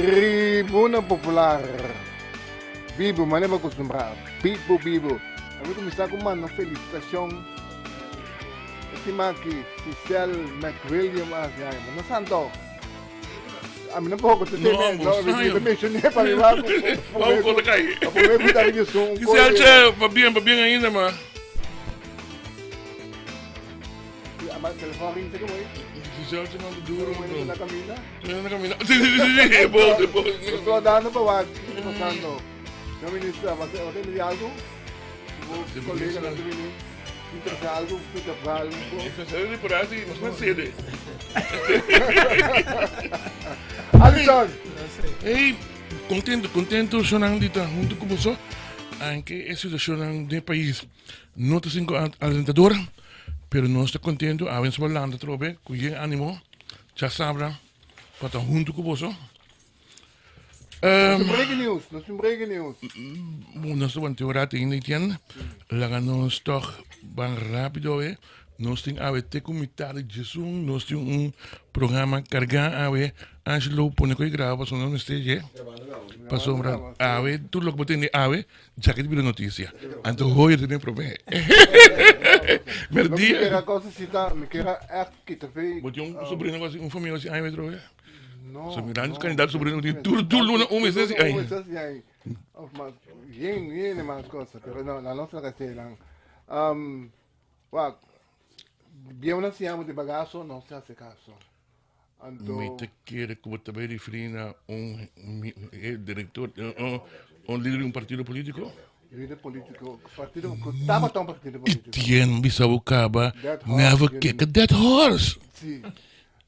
Tribuna Popular. Bibu, manera bo acostumbrá. Bibu, bibu. A mi cuminsá cu manda un felicitacion e siman aki, Giselle McWilliam a haci aña. Bo no santo? A mi no poco te No, tene, bo no, mi sayo. mi mencioné pa mi wak. Wou cosa cai. Pa promé cu ta di sun un Giselle, che, pa bien, pa bien ainda, ma. Ama telefon ring te mooi. Giselle te manda duro. Como na camina. Na camina. Sí, sí, sí, sí. Bo, bo. Estoy dando pa wak, pasando. No minister, wat wat tem algo? Bo colega na bini. Interesa algo, pita pa algo. Eso es por así, no se sede. Alison. Hey, contento, contento, sonan dita junto con vos. Aunque e situación den país No ta sin alentador, pero nos ta contento. Awe nos por lanta atrobe cu yen animo. Djasabra pa ta hunto cu boso. Nos tin breaking news, nos tin breaking news. Bon, nos ta wanta un rato ainda, Etienne. Laga nos toch ban rapido awe. Nos tin awe te cu mitad di djesun. Nos tin un programa carga awe. Angelo pone cu e graba pasobra nos mester dje. Pasobra awe tur loke bo tende awe Dja ke bira noticia. Anto hoy ta den prome. Merdia. Mi kera cosa si ta, mi kera echt kita fe. Bo tin un sobrino cu un familia cu aña otro vez? No. So mi grande candidato sobrino tin tur tur luna un mes si aña. Un mes si aña. Of mas yen yen mas cosa, pero no, la nos la castelan. Um, wak, bien una siamo di bagazo, no se hace caso. Anto. Mi ta kere ku bo ta bai referí na un direktor, un lider di un partido polítiko? Lider polítiko, partido ku tabata un partido polítiko. I tien bisa bo kaba, never kick a dead horse. Si.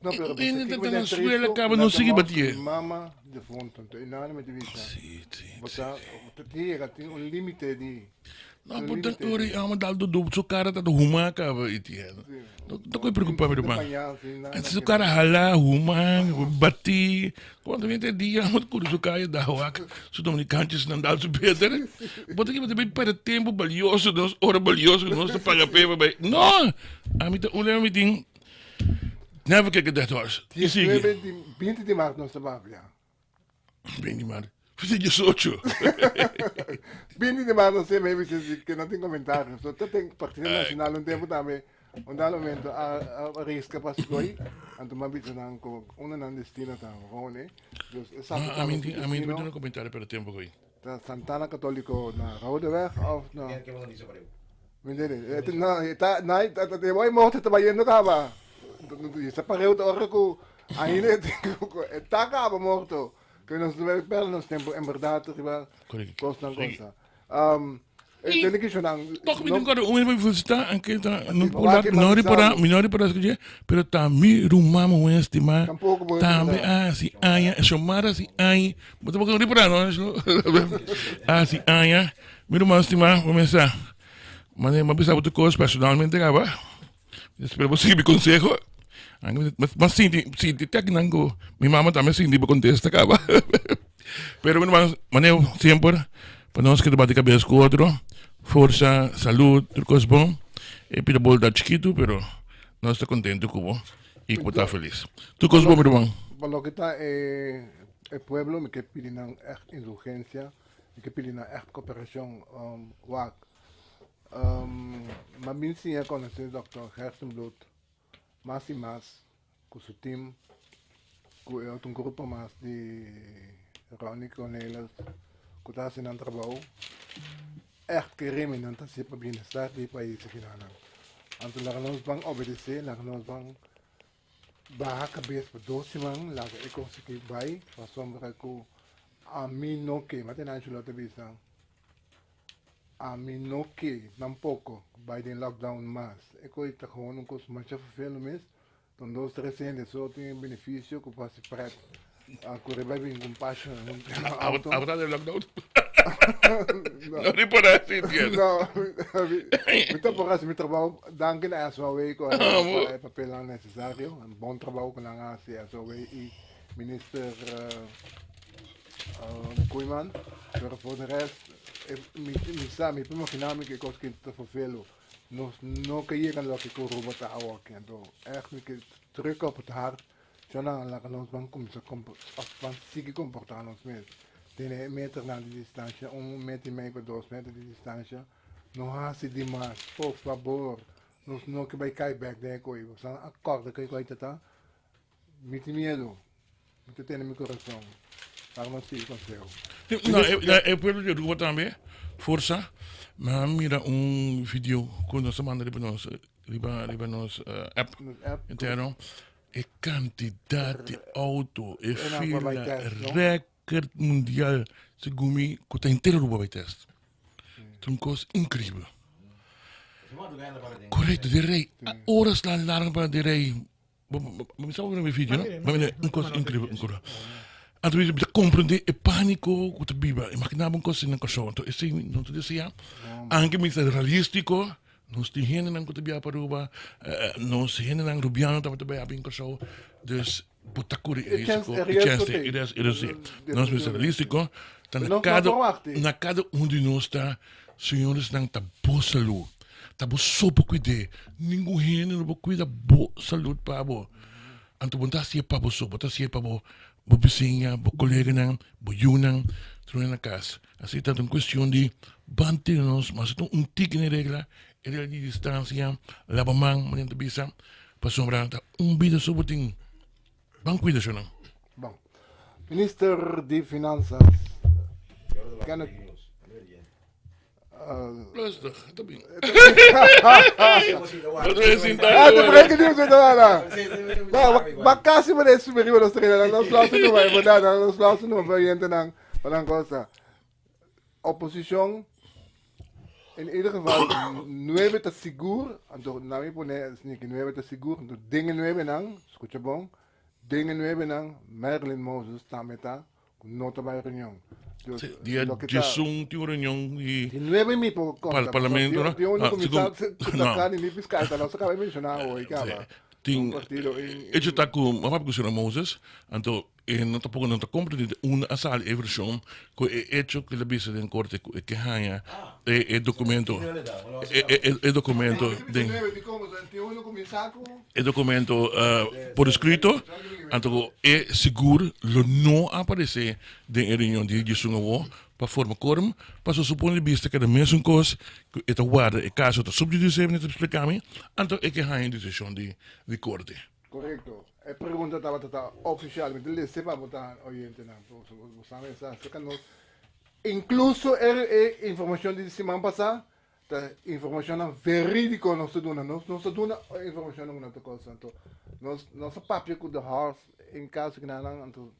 No, pero E hende ta na suela kaba no sigui batié. Mama defunto, anto e nada mi ta bisa. Si, si, Bo ta, bo ta yega tin un limite di. No, bo ta ora e ama dal do su cara ta huma kaba i tien. No ta koe preocupa mi ruman. Su cara hala, huma, bati. Cuando viene te dia, amo curi su calle da wak. Su dominicanches nan dal su beter. Bo ta kiba te bay perde tempo valioso, nos ora valioso, nos ta paga pe pa bay. No! Ami ta un lema mi tin, never kick a dead horse. I sigui. 19 di, 20 di maart nos ta papia. 20 di maart. Fis 18. 20 di maart no sé, maybe si que no tin comentario. So ta ten Partido Nacional un tempo tambe, un dado momento a a risca pa scoy, anto m'a bisa nan cu unda nan destino ta rone. Dus esaki No, ta a mi su tin, a mi destino. tin un comentario pero tempo koy. Ta Santana Catolico na Roodeweg of no? Mi entiende? E no, e ta, na, ta, ta, e morto ta bayendo caba. Y sa pareu ta ora cu ainda e e ta caba morto. Que nos debe perde nos tempo en verdad riba Correcto. cosnan Sí. cosa. Um, e tende ki shonan. Toch mi tin kòrda un hende pa mi felisitá, anke ta no pa por laat, wak mi no ripará, Salo. mi no ripará eskuché, pero ta mi ruman muhé estimá Tampoco bo tambe ripará. a hasi aña, Xiomara hasi aña, bo tampoco no ripará no, hasi aña, mi ruman estimá, bo mester sa, mane mi a bisa bo tur kos personalmente kaba, mi ta spera bo sigui mi konseho, anke mi a sinti, sinti te akinan ku mi mama tambe a sinti bo kontesta kaba. Pero mi ruman, manera semper, pa nos keda bati kabes ku otro, forsa, salud, tur kos bon. E pida bol ta chikitu, pero nos ta kontentu ku bo i ku bo ta felis. Tur kos bon, mi ruman. Pa loke ta e e pueblo, mi ke pidi nan ègt indulgensia, mi ke pidi nan ègt koperashon. Wak, mi a bin siña konosé dòkter Gerstenbluth mas i mas ku su team ku e otro grupo mas di Ronnie Cornelis ku ta hasi nan trabou ègt keremi nan ta hasi pa bienestar di e pais aki nan. Anto laga nos ban obedesé, laga nos ban baha kabes pa dos siman laga e kos aki bai pasobra ku ami no ke, mate Nancho lo ta bisa. Ami no ke tampoco bai den lockdown mas. E koe ta gewoon un kos masha vervelend mes. Ton dos tres hende so tin e beneficio ku por hasi pret. A kore bai bin ku un pasha na auto. Abo ta den lockdown? No ripará si entiendo. No, mi ta por hasi mi trabou danki na SOW ku a e papelnan necesario. Un bon trabou ku nan a hasi SOW i minister Koeiman. Pero for de rest mi mi sa mi por imagina mi ke kos ki ta vervelo. Nos no ke yega loke ku Aruba ta awoki. Anto ègt mi ke druk op het hart. Shonnan laga nos ban kuminsá òf ban sigui komportá nos mes. Tene e meternan di distansha, un meter i mei pa dos meter di distansha. No hasi di mas, por fabor. Nos no ke bai kai bèk den e koi. Bo sa a kòrda ke koi ta ta? Mi tin miedu. Mi ta tene mi kurason. Laga nos sigui konseho. No, e pueblo di Aruba tambe, forsa. Mi a mira un video ku nos a manda riba nos riba riba nos app interno. E kantidat di outo, e fila, record mundial segun mi ku ta henter Aruba bai test. Ta un kos inkribel. Korekto, di rei. Oras lan largo pa di rei. Bo mi sa bo mira mi video, no? Bo mira un kos inkribel, un kos. Anto mi ta komprendé e pániko ku ta biba. Imaginá bo un kos asina na Kòrsou. Anto esei mi no ta deseá. Anke mi ta realístiko, nos tin hendenan ku ta biaha pa Aruba, nos hendenan rubiano tabata biaha bin Kòrsou. Dus bo ta kore e risiko, e chèns e riesgo ei. Nos mester realístiko, ta na kada, na kada un di nos ta, señoresnan, ta bo salú. Ta bo so por cuid'é. Ningun hende no por cuida bo salud pa bo. Anto bo no ta hacié pa bo so, bo ta hacié pa bo bo bisiña, bo coleganan, bo yunan, tur hende na cas. Así ta un cuestion di ban tene nos mas un tiki na e regla, e regla di distancia, laba man, manera ta bisa, pasobra ta un bida so bo tin. Ban cuida shonan. Bon. Minister di Finanzas, Kenneth Rustig, ta bin. Ah, te breaking news ito na. Ba kasi mo na subir riba nos trailer. Nos laatste nummer, verdad, nos laatste nummer oyente nang walang cosa. Oposicion in ieder geval nueve ta sigur, anto nami pone sneaky nueve ta sigur, anto dingen nueve nang, escucha bon, dingen nueve nang, Marilyn Moses tambe ta Ku no ta bai reunion. Dus, Sí, dia loke ta- 11 tin un reunion di Di nueve mi por konta. Par- parlamento, no? Di uno Ah, kuminsá segun- ku no. ta kla ni mi fiskal ta nos a kaba di menshoná hoy kaba. Tin Un partido in- hecho ta ku mi papia ku señor Moses, anto e no tampoko no ta komprendé di unda a sali e vershon ku e hecho ku el a bisa den korte ku e ke haña e e dokumento e e e dokumento den E documento por escrito, anto cu e sigur lo no aparece den e reunion di djesun awo pa forma quorum, pasobra su punto di bista keda mesun cos cu e ta warda e caso ta sub judice, mi ta explica mi, anto e ke haña decision di corte. Correcto. E pregunta tabata ta oficial, mi ta lese pa bo ta oyentenan, bo sa mesa acerca nos. Incluso e informacion di siman pasa Ta informacionnan verídico nos ta duna. Nos no ta duna informacionnan cu no ta cosa. Anto, nos, nos a papia cu the horse en caso cu nan, anto,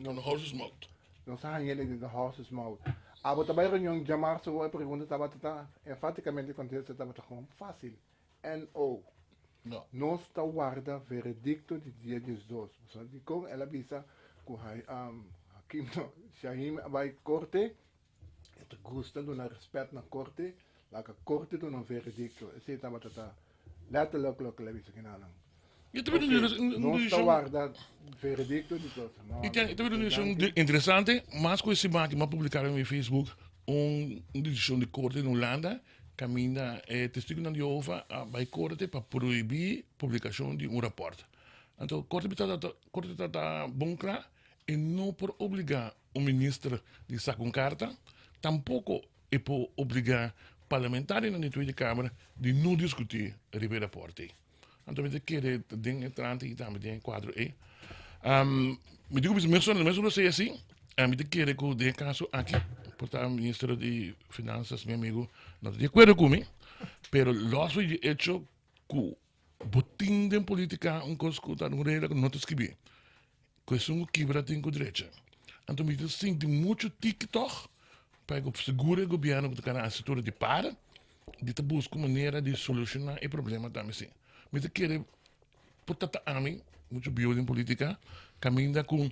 The horse's mouth. Nos a haña di the horse's mouth. Abo ta bay reunion djamarzo e pregunta tabata ta enfaticamente contesta tabata gewoon fácil. NO. No. Nos ta warda veredicto di dia 12. Pasobra dicon el a bisa cu um, Hakim no, Shahim a bay corte. E ta gusta duna respet na korte, laga korte duna un veredikto. Esei tabata ta letterlijk loke el a bisa kinanan. I ta bira un Nos ta decision warda veredikto di kos. No, I ta bira un decision interesante, mas ku e siman aki mi a publiká riba mi Facebook un decision di korte na Hulanda kaminda e testigunan di Jehova a bai korte pa prohibí publikashon di un rapòrt. Anto korte ta korte ta ta bon kla E no por obligá un minister di saka un karta, tampoko e por obligá parlamentarionan di Tweede Kamer di no diskutí riba e rapòrt ei. Anto mi ta kere ta den e trante ei tambe, den e kuadro ei. Mi di ku bisa mesun mesun lo sea así, mi ta kere ku den e kaso aki por ta minister di Finansas, mi amigo, no ta di akuerdo ku mi, pero lòs di echo ku Bo tin den politica un cos cu ta un regla cu no ta scribi. Cu esun cu kibra tin cu drecha. Anto mi ta sinti mucho tiki toch pa e seguro e gobierno cu ta cana haci tur di para di ta busca un manera di soluciona e problema tambe si. Mi ta kere por ta ta ami mucho bieu den politica caminda cu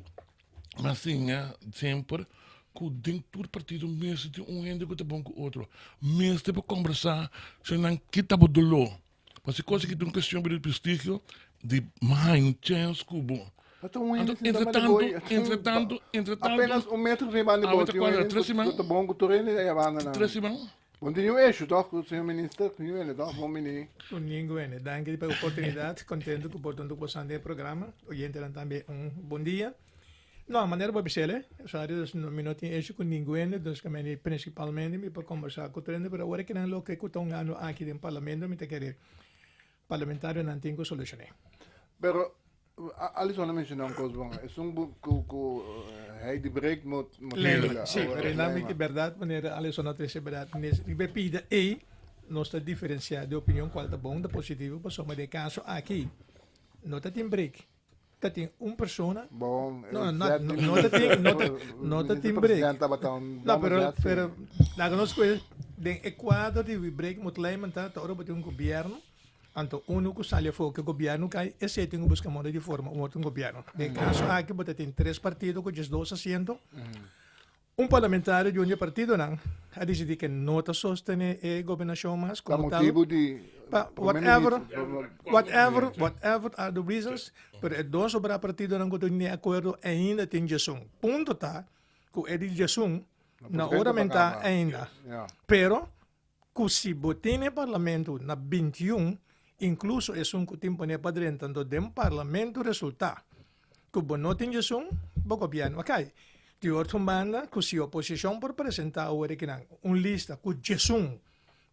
M'a siña semper ku den tur partido mester tin un hende ku ta bon ku otro. Mester por kombersá si nan kita bo doló. Pasobra kos aki ta un kuestion di prestigio di haña un chèns ku bo. Anto Entre tantu, entre tantu, entre tantu. Apenas un metro riba di bo tin un hende ku ta bon ku tur hende ei abanda nan. Tres siman. Bon tin un issue toch, señor minister? Tin un ene toch? Bon bini. Bon ningu ene. Danki pa e oportunidad. Contento cu por tanto cu boso den e programa. Oyentenan tambe un bon dia. No, manera bo bisel e, sorry, dus mi no tin issue cu ningu ene, dus cu meni principalmente mi por combersa cu tur hende, pero awor kinan loke cu ta un ano aki den parlamento mi ta kere parlamentarionan tin cu solucione. Pero Alison a menciona un cos bon. Esun bu cu cu hij di break moet moet Lema, regla. sí, Awor, pero na mi lema. berdad manera Alison a trece berdad mes riba e pida ey nos ta diferencia di opinion cual ta bon ta positivo pasobra den e caso aki no ta tin break ta tin un persona Bon, no e no zet no di no ta tin no ta no ta minister tin break president tabata un no domme pero zet sí. pero laga nos coge den e cuadro di break moet lijmen ta ta ora bo tin un gobierno Anto unu ku sali afó ku e gobièrnu kai, esei tin ku buska moda di forma un otro gobièrnu. Den e kaso aki bo ta tin tres partido ku diesdos asiento. Un parlamentario di un di e partidonan a disidí ke no ta sostené e gobernashon mas Pa komo tal. motibu di Pa promé whatever, minister. whatever, whatever are the reasons, pero e dos sobra partidonan ku ta di akuerdo ainda tin diesun. Punto ta ku e di diesun No no por ora ta mentá kaba. ainda. Ja. Pero Ku si bo tin e parlamento na 21, inkluso esun ku tin pone pa drenta anto den parlamento resultá ku bo no tin djesun, bo gobièrnu a kai. Di otro banda ku si oposishon por presentá awor ekinan un lista ku djesun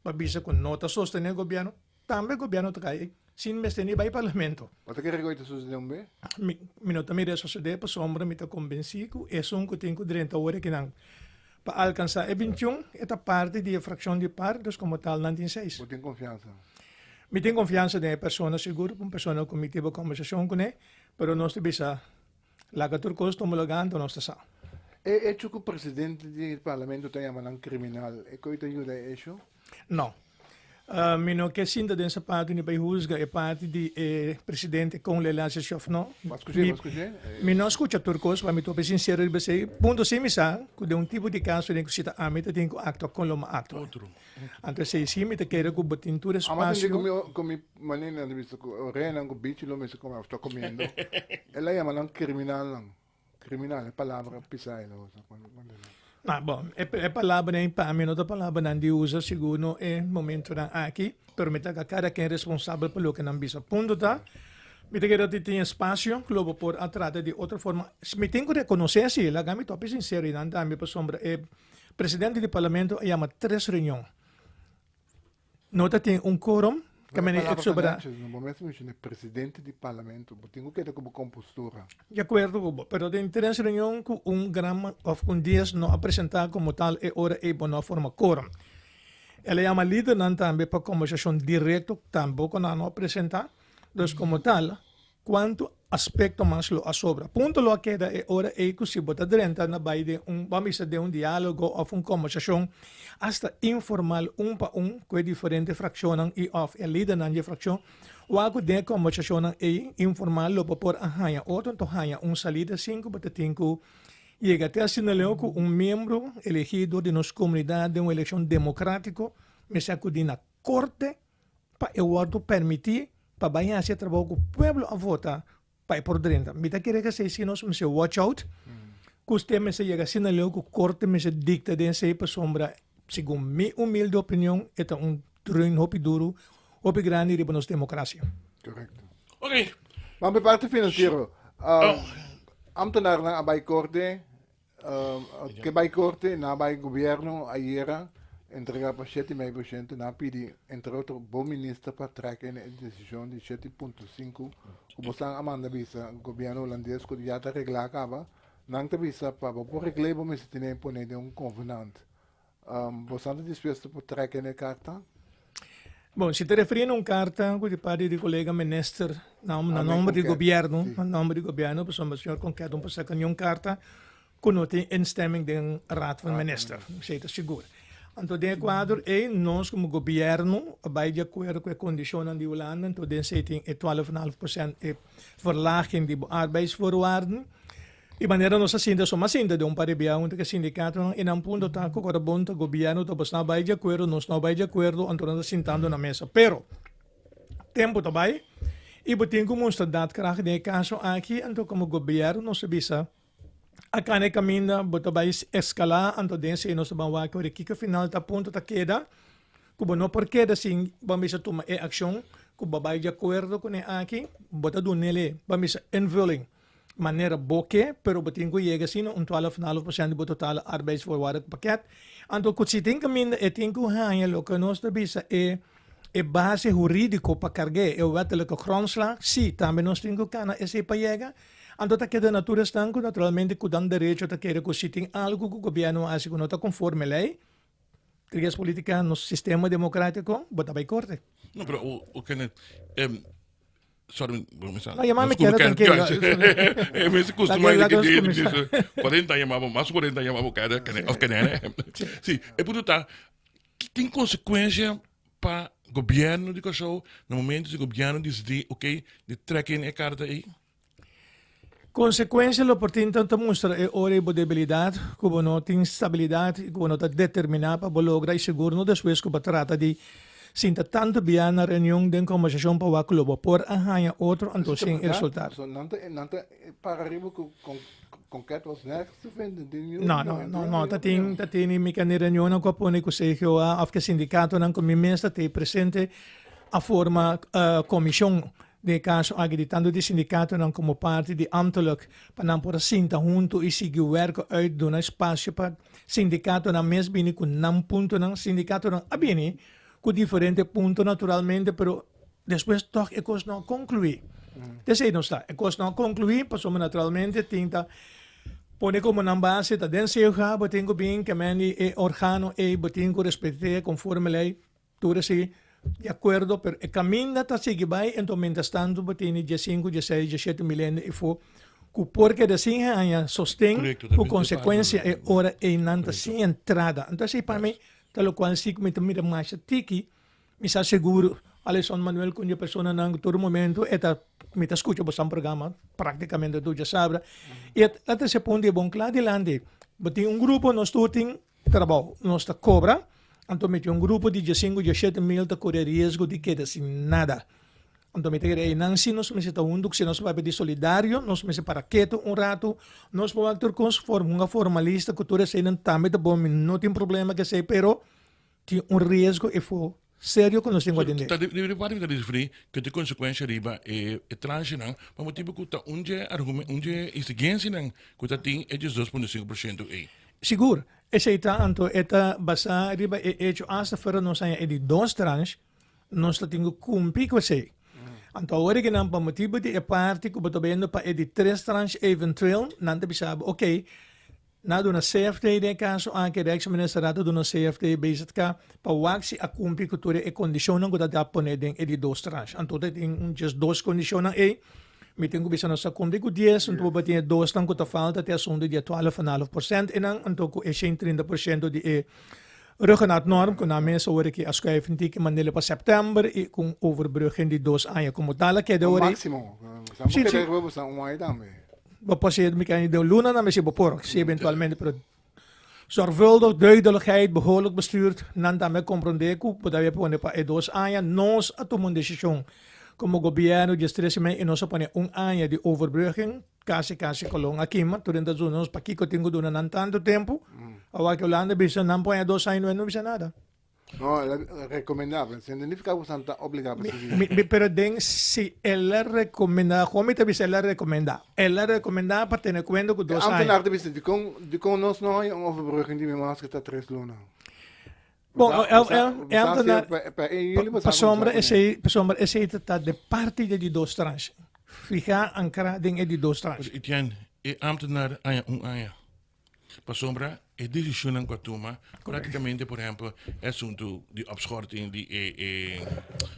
pa bisa ku no ta sostené gobièrnu, tambe gobièrnu ta kai sin mester ni bai parlamento. Bo ta kere ku ei ta sosodé un be? Mi mi no ta mira e sosodé pasobra mi ta kombensí ku esun ku tin ku drenta awor ekinan Pa alkansá e 21, e ta parti di e frakshon di par, dus komo tal nan tin seis. Bo tin konfiansa? Mi tin konfiansa den e persona sigur, un persona ku mi tiba kombersashon kuné, pero nos ta bisa, laga tur kos tuma lugá anto nos ta sa. E echo ku presidente di parlamento ta yama nan kriminal, e koe ta yuda e esho? No. Mi no ke sinta den sapato ni bai huzga e parti di e presidente kon lo el hasi esei of no. Bo a skuch'é? Bo a skuch'é? Mi no a skucha tur kos, pa mi tope sinsero riba esei. Punto si mi sa ku den un tipo di kaso den ku si ta ami ta tin ku aktua kon lo mi aktua. Anto esei si mi ta kere ku bo tin tur Amo a tende espasio. ku mi ku mi manera di bisa ku oreanan ku bichi lo mester kome of ta komiendo. El a yama nan kriminalnan. Kriminal, e palabra pisa el a usa. Ma bon, e e palabranan pa mi no ta palabranan di usa sigur no e momentonan aki, pero mi ta ka kada ken responsabel pa loke nan bisa. Punto ta, mi ta kere ti tin espasio ku lo bo por a trata di otro forma. Mi tin ku rekonosé si, laga mi topi sinsero i nan tambe pasobra e presidente di parlamento a yama tres reunion. No ta tin un quorum Pero e palabra ta netjes, no? Bo mester menciona presidente di parlamento. Bo tin cu keda cu bo compostura. Di acuerdo cu bo, pero den tres reunion cu un gran of un dies no a presenta como tal e ora ey bo no a forma quorum. El a yama lidernan tambe pa conversacion directo, tampoco nan no a presenta. Dus como tal, Cuanto aspecto mas lo a sobra? Punto lo a keda e ora ei cu si bo ta drenta na bay den un, bo a mester den un dialogo of un combersacion hasta informal un pa un cu e diferente fraccionnan y of e lidernan di e fraccion, wak cu den e combersacionnan ei informal lo bo por a haña otro, anto haña un salida sin cu bo ta tin cu yega te asina leu cu un miembro elegi dor di nos comunidad den un eleccion democratico mester acudi na corte pa e wòrdu permití pa bai hasi e trabou ku pueblo a vota pa e por drenta. Mi ta kere esei si nos mester watch out ku usted mester yega asina leu ku korte mester dikta den esei pasobra segun mi humilde opinion e ta un dreun hopi duru, hopi grandi riba nos demokrasia. Correcto. Ok. Ban pa e parti financiero. Ambtenarnan a bai korte Ke bai korte, nan a bai gobierno ayera entrega pa shete i mei por shento, nan a pidi entre otro bo minister pa trek e desishon di 7.5 ku bosan a manda bisa gobierno hulandes ku ya ta reglá kaba, nan ta bisa pa bo por regl'é bo mester tene pone den un konvenant. Bosan ta dispuesto pa trek e karta? Bon, si ta referí na un karta ku di parti di kolega minister na na nomber di gobierno, na nomber di gobierno, pasobra señor Konket no por saka niun karta ku no tin instemming den Raad van Minister, esei ta sigur. Anto den e kuadro ei nos komo gobierno a bai di akuerdo ku e kondishonnan di Hulanda, anto den esei tin e twaalf en half prosent e verlaging di bo arbeidsvoorwaarden. Di manera nos a sinta suma sinta den un par di bia hunto ku e sindikatonan i nan punto ta ku ora bon ta gobièrnu ta bosnan bai di akuerdo nos no bai di akuerdo anto nan ta sintando na mesa pero tempu ta bai i bo tin ku mustra daadkracht den e kaso aki anto komo gobièrnu nos a bisa. A kana e kaminda, bo ta bai eskalá, anto den esei nos ta ban wak ora kiko final ta punto ta keda, ku bo no por keda sin bo a mester tuma e akshon ku bo bai di akuerdo kuné aki, bo ta dun'el bo a mester invulling manera bo ke, pero bo tin ku yega asina un 12,5% di bo total arbeidsvoorwaardelijk pakket. Anto ku si tin kaminda e tin ku haña loke nos ta bisa e e base hurídiko pa karg'é, e wettelijke grondslag, sí, tambe nos tin ku kana esei pa yega. Anto ta keda na tur esnan ku naturalmente ku dan derecho ta kere ku si tin algu ku gobièrnu a hasi ku no ta konforme lei, trias politica, nos sistema demokratiko, bo ta bai korte. No, pero o, o Kenneth, em, sorry, bo me sa. No, yama mi Kenneth tranquilo. Eh, me se costuma de que de 40 años mamo, mas 40 años mamo cada Kenneth, of Kenneth. Sí, e punto ta, tin consecuencia pa gobierno di Kòrsou na momento si gobierno disidí, ok, di trek in e karta ei? Konsekuensia lo por tin ta mustra e ora i bo debilidat, ku bo no tin stabilidat i ku bo no ta determiná pa bo logra i sigur no despues ku bo trata di sinta tantu bia na reunion den kombersashon pa wak lo bo por a haña otro anto sin e resultado. Nan ta para riba ku Konket was nergens te vinden den niun No, no, no, no, ta tin, ta tini mi kende reunionnan ku a pone ku CGOA òf ku sindikatonan ku mi mes ta tei presente a forma komishon den e kaso aki di tantu di sindikatonan komo parti di ambtelijk pa nan por a sinta huntu i sigui wèrk uit duna espasio pa sindikatonan mes bini ku nan puntonan. Sindikatonan a bini ku diferente punto naturalmente pero Despues tòg e kos no a konkluí. T'esei nos ta. E kos no a konkluí pasobra naturalmente tin ta pone komo nan base ta den COGA bo tin ku bin ke men di e organo ei bo tin ku respet'é konforme lei tur esei di akuerdo pero e kaminda ta sigui bai enton mientras tanto bo tene diesinku, dieseis, diesshete mil hende efo ku por keda sin haña sosten ku konsekuensia e ora ei nan ta sin entrada. Anto esei pa mi ta lokual si ku mi ta mira masha tiki. Mi sa sigur Alison Manuel ku un di e personanan ku tur momento e ta mi ta skucha bosan programa praktikamente tur djasabra i e ta trese punto di bon kla dilanti. Bo tin un grupo nos tur tin trabou nos ta kobra anto mi tin un grupo di diesinku diesshete mil ta kore riesgo di keda sin nada. Anto mi ta kere einan si nos mester ta huntu si nos papia di solidario nos mester para ketu un ratu nos por wak tur kos forma hunga formalista ku tur eseinan tambe ta bon mi no tin problema ku esei pero Tin un riesgo efo serio ku nos tin ku atendé. Ta di parti mi ta disfrí ku tin konsekuensha riba e tranchenan pa motibu ku ta un dje argumen un dje eksigensianan ku ta tin e 12.5% ei. Sigur, esei ta anto e ta basá riba e echo asta fuera nos haña e di dos tranche nos ta tin ku kumpli ku esei. Anto awor e kinan pa motibu di e parti ku bo ta bayendo pa e di tres tranche eventueel nan ta bisa bo oke Nan a duna CFT den e kaso aki, Rijksministerraad a duna CFT BZK pa wak si a kumpli ku tur e kondishonnan ku ta ta pone den e di dos tranche. Anto ta tin un djes dos kondishonnan ei, mi tin ku bisa nos a kumpli ku dies, anto bo tin e dosnan ku ta falta te asuntu di e twaalf en half porshènt einan, anto ku e shen trinta porshènto di e Ruggengraatnorm ku nan mes awor aki a skuif un tiki manera pa sèptèmber i ku un overbrugging di dos aña. Komo tal a keda awor ei. Máksimo. Si, si. Un aña tambe. Bo por ser mi kan den luna nan mester bo por si eventualmente pero zorgvuldig, duidelijkheid, behoorlijk bestuurd nan tambe a comprende cu bo ta pone pa e dos aña. Nos a tuma un decision como gobierno diestres y mei y nos a pone un aña di overbrugging casi casi Colon a kima tur hende ta duna nos pakico tin cu duna nan tanto tempo awor ki Holanda bisa nan pone dos aña no bisa nada. No, el a recomendá, pero significa ku san ta obligá pa sigui. Mi, mi, pero den si el a recomendá, Juan mi ta bisa el a recomendá. El a recomendá pa tene cuenta ku dos aña. Ambtenaar ta bisa, dikon, dikon nos no haña un overbrugging di mi mas ku ta tres luna? Bon, el, el, e ambtenaar, pasobra esei, pasobra esei ta ta de parti de di dos tranche. Fija ancra den e di dos tranche. Pero Etienne, e ambtenaar haña un aña. Pasobra e decisionnan cu a tuma, practicamente, por ehempel, e asunto di opschorting di e, e,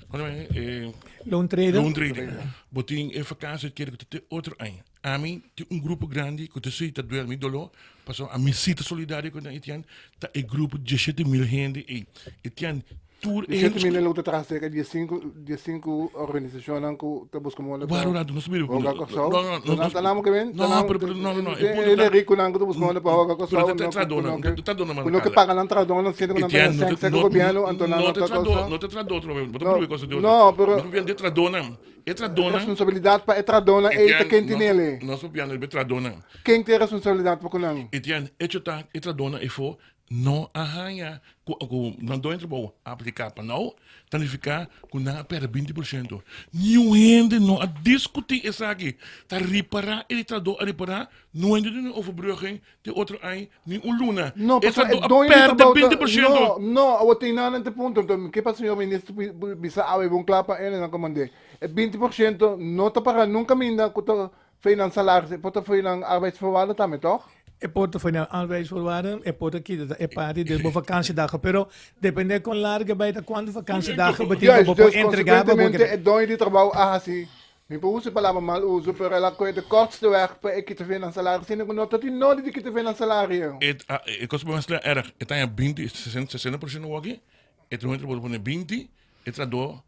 como se llama e? Loontreden. Loontreden. Bo tin e vakantie kere cu ta te otro aña. Ami tin un grupo grandi cu ta si ta duel mi dolor, pasobra ami si ta solidario cu nan Etienne, ta e grupo diesshete mil hende ey. Etienne. Tur Di 7 mil lo ta traha cerca di 5 di 5 organisacionnan cu ta busca moda pa Waro rato, nos mira. hoga Kòrsou. No, no, no, Nan ta namo ke men? No, pero, pero, no, no, no. E punto E ta- riconan cu ta busca moda pa hoga Kòrsou. Pero ta trahadónan, no ta trahadónan Cu no ke paga nan trahadónan siendo cu nan ta Etienne, gana no te- sèn no- gobierno, anto nan no no te ta trahadó, Kòrsou. no te trahadó otro vez. Bo ta No, probeer cosa di otro. no, pero- Nos papiando di trahadónan. E trahadónan. Responsabilidad pa e trahadónan ei ta Etienne, ken nos- tinele. Nos papiando di e trahadónan. Ken tin e responsabilidad pa cu nan? Etienne, hecho ta e trahadónan efo No a haña ku ku nan doño trabou a apliká pa nou, ta nifiká ku nan a pèrdè 20 por shento. Niun hende no a diskutí esaki. Ta ripará e di trahadó a ripará, no hende duna un overbrugging te otro aña ni un luna. No, E pasobra e trahadó a doño di pèrdè trabou ta 20 por shento. No, no, awor tin nan na te punto. Enton, ke pa señor minister bisa awe bon kla pa e nan komand'é. E 20 por shento no ta pará nunka minda ku ta Fei nan salaris, e por ta fei nan arbeidsvoorwaarden tambe, toch? E por ta fei nan arbeidsvoorwaarden, e por ta kita ta e parti di bo vakantiedagen, pero depende kon largo e bai ta kuantu vakantiedagen bo tin pa Juist, bo por dus entrega pa bo consecuentemente keda. e doño di trabou a hasi, mi por usa e palabra mal uso, pero el a kohe de kortste weg pa e kita fei nan salaris, siendo ku no ta tin nodi di kita fei nan salario. E a e kos por mester erg, e ta haña 20, 60, 60 por ciento awor aki, e doño di trabou ta pone 20, e trahadó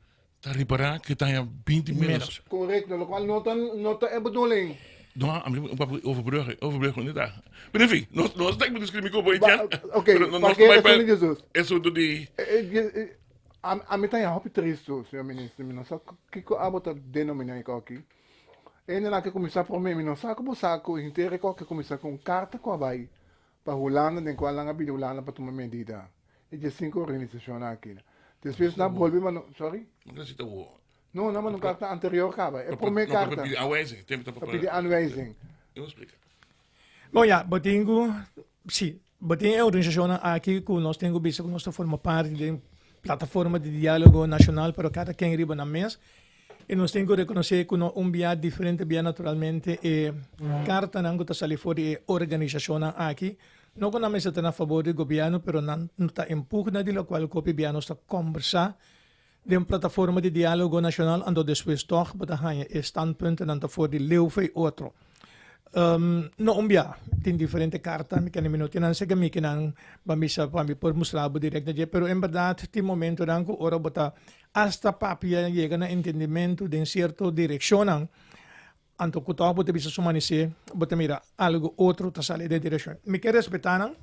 Ta ripará ku ta haña 20 menos. Korekto, lokual no ta no ta e bedoeling. No, a mi un papia overbruggen, overbruggen no ta. Pero en fin, nos nos ta discrimí ku bo Etienne. Ok, pa ke rason di Jesus? E asuntu di A mi ta haña hopi tristu, señor minister, mi no sa kiko abo ta denominá e koki. Hende nan ke kuminsá promé, mi no sa ku bo sa ku henter e koki a kuminsá ku un karta ku a bai pa Hulanda den kual nan a bini Hulanda pa tuma medida. E dje sinku organisashonnan aki. Despues nan bolbe manda, sorry? No ta sita wo. No, nan manda un karta anterior kaba. E promé karta. No, pa pidi aanwijzing. Tempo ta pa pidi aanwijzing. Eu explica. Bon ya, bo tin ku, si, bo tin e organisashonnan aki ku nos tin ku bisa ku nos ta forma parti den plataforma di diálogo nashonal, pero kada ken riba nan mes. I nos tin ku rekonosé ku no un bia diferente bia naturalmente e kartanan ku ta sali for di e organisashonnan aki no ku nan mester ta na fabor di gobièrnu pero nan ta empugna di lokual ku hopi bia nos ta kòmbersá den plataforma di diálogo nashonal anto despues tòg bo ta haña e standpuntennan ta for di leu fei otro. No un bia, tin diferente karta, mi kende mi no tin nan sega mi kinan pa misa pa mi por mustra bo direct na dje, pero en bèrdat tin momentonan ku ora bo ta hasta papia yega na entendimentu den sierto direkshonnan, anto ku tòg bo ta bisa su manisé bo ta mira algu otro ta sali den direkshon. Mi ke respetá nan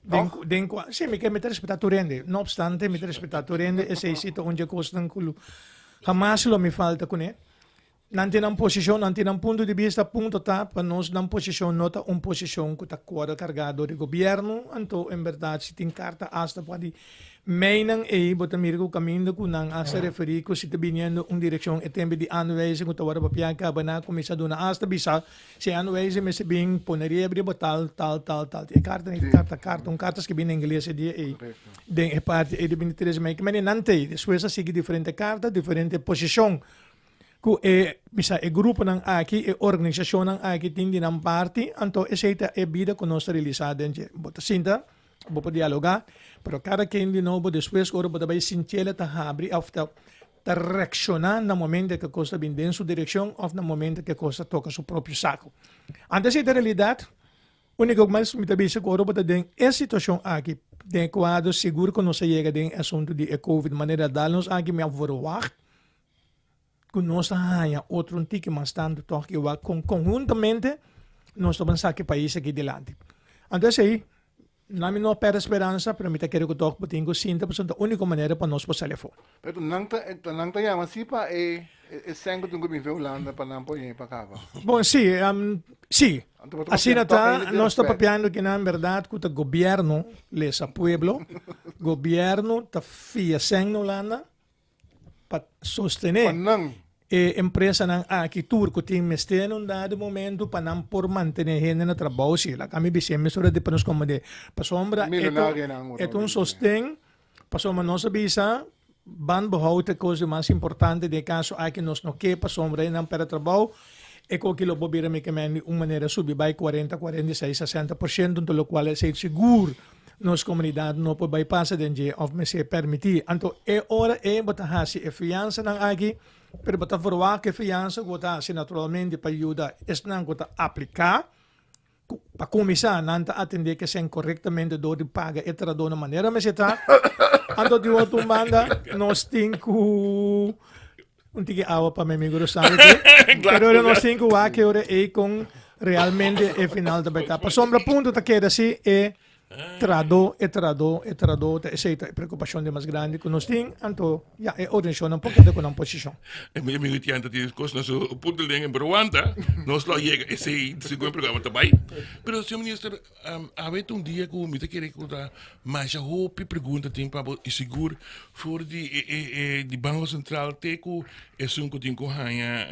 den den kua, si mi ke mi ta respetá tur hende, no opstante mi ta respetá tur hende, esei si ta un dje kosnan ku hamas lo mi falta kuné. Nan tin nan posishon, nan tin nan punto di bista, punto ta pa nos nan posishon no ta un posishon ku ta kuadra kargá dor di gobièrnu, anto en bèrdat si tin karta asta pa di meinan ei bo ta mira ku kaminda ku nan asta referí ku si ta biniendo un direkshon e tempu di aanwijzing ku ta wòrdu papiá kaba nan a kuminsá duna asta bisa si e aanwijzing mester bin pone riba riba tal tal tal tal e karta e karta karta un karta skibí na ingles e dia ei den e parti ei di bintitres mei kimen nan t'ei despues a sigui diferente karta diferente posishon. Ku e bisa e gruponan aki, e organisashonnan aki tin di nan parti, anto esei ta e bida ku nos ta realisá den dje. Bo ta sinta, bo por dialogá, pero kada ken di nobo despues ora bo ta bai sintiel ta habri òf ta ta reakshoná na momento ku e kos ta bin den su direkshon òf na momento ku e kos ta toka su propio saku. Anto esei ta realidat. Úniko mas mi ta bisa ku ora bo ta den e situashon aki, den e kuadro sigur ku nos a yega den e asuntu di e covid manera dal nos aki mi a verwagt ku nos ta haña otro un tiki mas tantu tòg ke wak kon konhuntamente nos ta ban saka e pais aki dilanti. Anto esei na mi no a pèrdè speransa pero mi ta kere ku tòg bo tin ku sinta pasobra ta úniko manera pa nos por sali afó. Pero nan ta nan ta yama si pa e e sèn ku tin ku bin fe Hulanda pa nan por yei pa kaba. Bon si si asina ta nos ta papiando kinan bèrdat ku ta gobièrnu lesa pueblo gobièrnu ta fia sèn na Hulanda pa sostené e empresanan aki tur ku tin mester na un dado momento pa nan por mantené hende na trabou si laga mi bis'é mesora di pa nos komprendé pasobra e ta un sosten pasobra nos a bisa ban behoud e kos di mas importante den e kaso aki nos no ke pasobra nan pèrdè trabou e koki lo por bira mi ke men di un manera subi bai kuarenta 46 60% nto lokual esei sigur Nos komunidat no por bai pasa den dje òf mester permití. Anto e ora ei bo ta hasi e fiansanan aki, pero bo ta verwagt ku e fiansa ku bo ta hasi naturalmente pa yuda esnan ku ta apliká, ku pa kuminsá nan ta atendé kesén korektamente dor di paga e trahadó na manera mester ta. Anto di otro banda nos tin ku un tiki awa pa mi amigo Rosario. Pero ora nos tin ku wak e ora ei kon realmente e final ta bai ta. Pasobra punto ta keda si e trahadó, e trahadó, e trahadó ta esei ta e preokupashon di mas grandi ku nos tin. Anto ya e organisashonnan por keda ku nan posishon. E mi amigo Tianta tin kos na su punto den pero wanta nos lo a yega esei segun e programa ta bai. Pero señor minister awe ta un dia ku mi ta kere ku ta masha hopi pregunta tin pa bo i sigur for di e e e di Banko Sentral te ku esun ku tin ku haña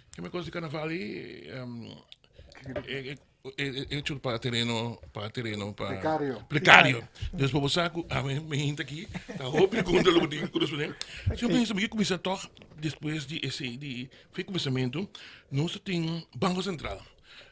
keme kos di karnaval ei e e hecho pa tereno pa tereno pa Prekario. Prekario. Dus pa bo sa ku awe mi hinta aki ta hopi pregunta lo bo tin ku respondé. Señor minister mi ke kuminsá tòg despues di esei di fe kuminsamentu nos ta tin Banko Sentral.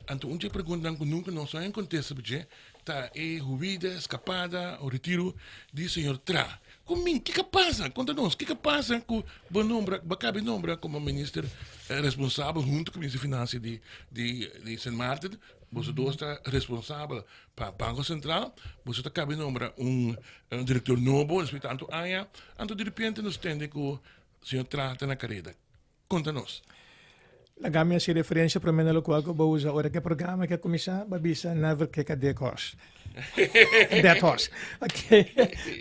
Anto un dje preguntanan ku nunka nos no a kontesta pa dje ta e huida, eskapada o retiru di señor Tra. Ku min, kiko a pasa? Konta nos, kiko a pasa ku bo nombra, bo a kabi nombra komo minister responsabel huntu ku minister di finansia di di di Sint Maarten, boso dos ta responsabel pa Banko Sentral, boso ta kabi nombra un direktor nobo despues di tantu aña, anto diripiente nos tende ku señor Tra ta na kareda. Konta nos. Laga mi hasi referensia promé na lokual ku bo usa ora ku e programa ke a kuminsá, bo a bisa never kick a dead horse. Dead horse. Ok.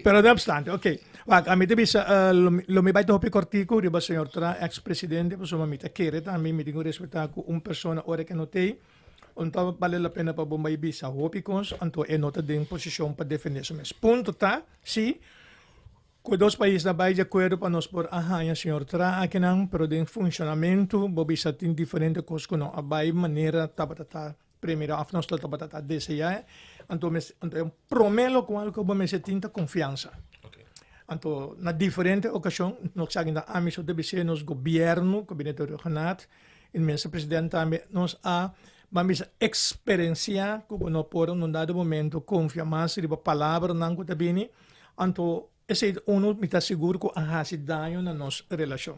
Pero no obstante, ok. Wak, ami ta bisa lo mi lo mi bai ta hopi kòrtiku riba señor Tra, eks presidente, pasobra mi ta kere tambe, mi tin ku respetá ku un persona ora ke no t'ei, anto bale la pena pa bo bai bisa hopi kos, anto e no ta den posishon pa defendé su mes. Punto ta, si. Ku e dos paisnan bai di akuerdo pa nos por a haña señor Tra akinan, pero den funshonamentu bo bisa tin diferente kos ku no a bai manera tabata ta premirá òf nos lo tabata ta deseá. Anto mes anto e promé lokual ku bo mester tin ta konfiansa. Anto na diferente okashon nos sa ta ami so ta bis'é nos gobièrnu, Gabinete Rhuggenaath, i Minister President tambe nos a ban bisa eksperensiá ku bo no por un dado momento konfia mas riba palabranan ku ta bini. Anto esei ta unu mi ta sigur ku a hasi daño na nos relashon.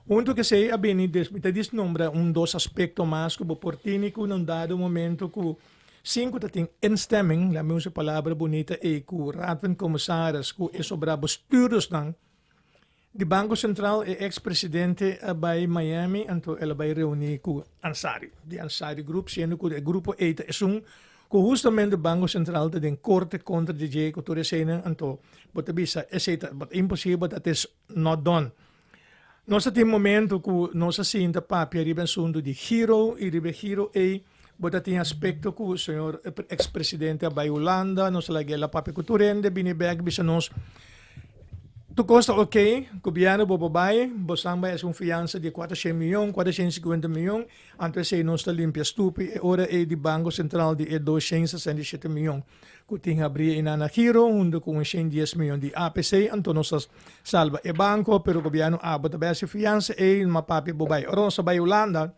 Huntu ku esei a bini des mi ta disnombra un dos aspekto mas ku bo por tini ku na un dado momento ku sin ku ta tin instemming, laat mi usa e palabra bunita ei, ku Raad van Commissaris ku e sobrá bestuurdersnan Di Banco Central e ex presidente a bay Miami anto el a bay reuni cu Ansari, di Ansari Group, siendo cu e grupo ey ta esun cu hustamente Banco Central ta den corte contra di dje cu tur eseynan, anto bo ta bisa esey ta but imposibel that is not done. Nos a tin momento cu nos a sinta papia riba e asunto di giro y riba e giro ey bo ta tin aspecto cu señor ex presidente a bay Hulanda, nos a laga el a papia cu tur hende bini bek bisa nos Tur kos ta ok, gobièrnu bo por bai, bo san bai hasi un fiansa di kuatroshen mion, kuatroshen sikuenta mion, anto esei nos ta limpia stupi e ora ei di Banko Sentral di e doshen sesenta i shete mion ku tin habrí einan na giro huntu ku un shen dies mion di APC, anto nos ta salba e banko, pero gobièrnu abo ta bai hasi fiansa ei, ma papia bo bai. Ora nos ta bai Hulanda,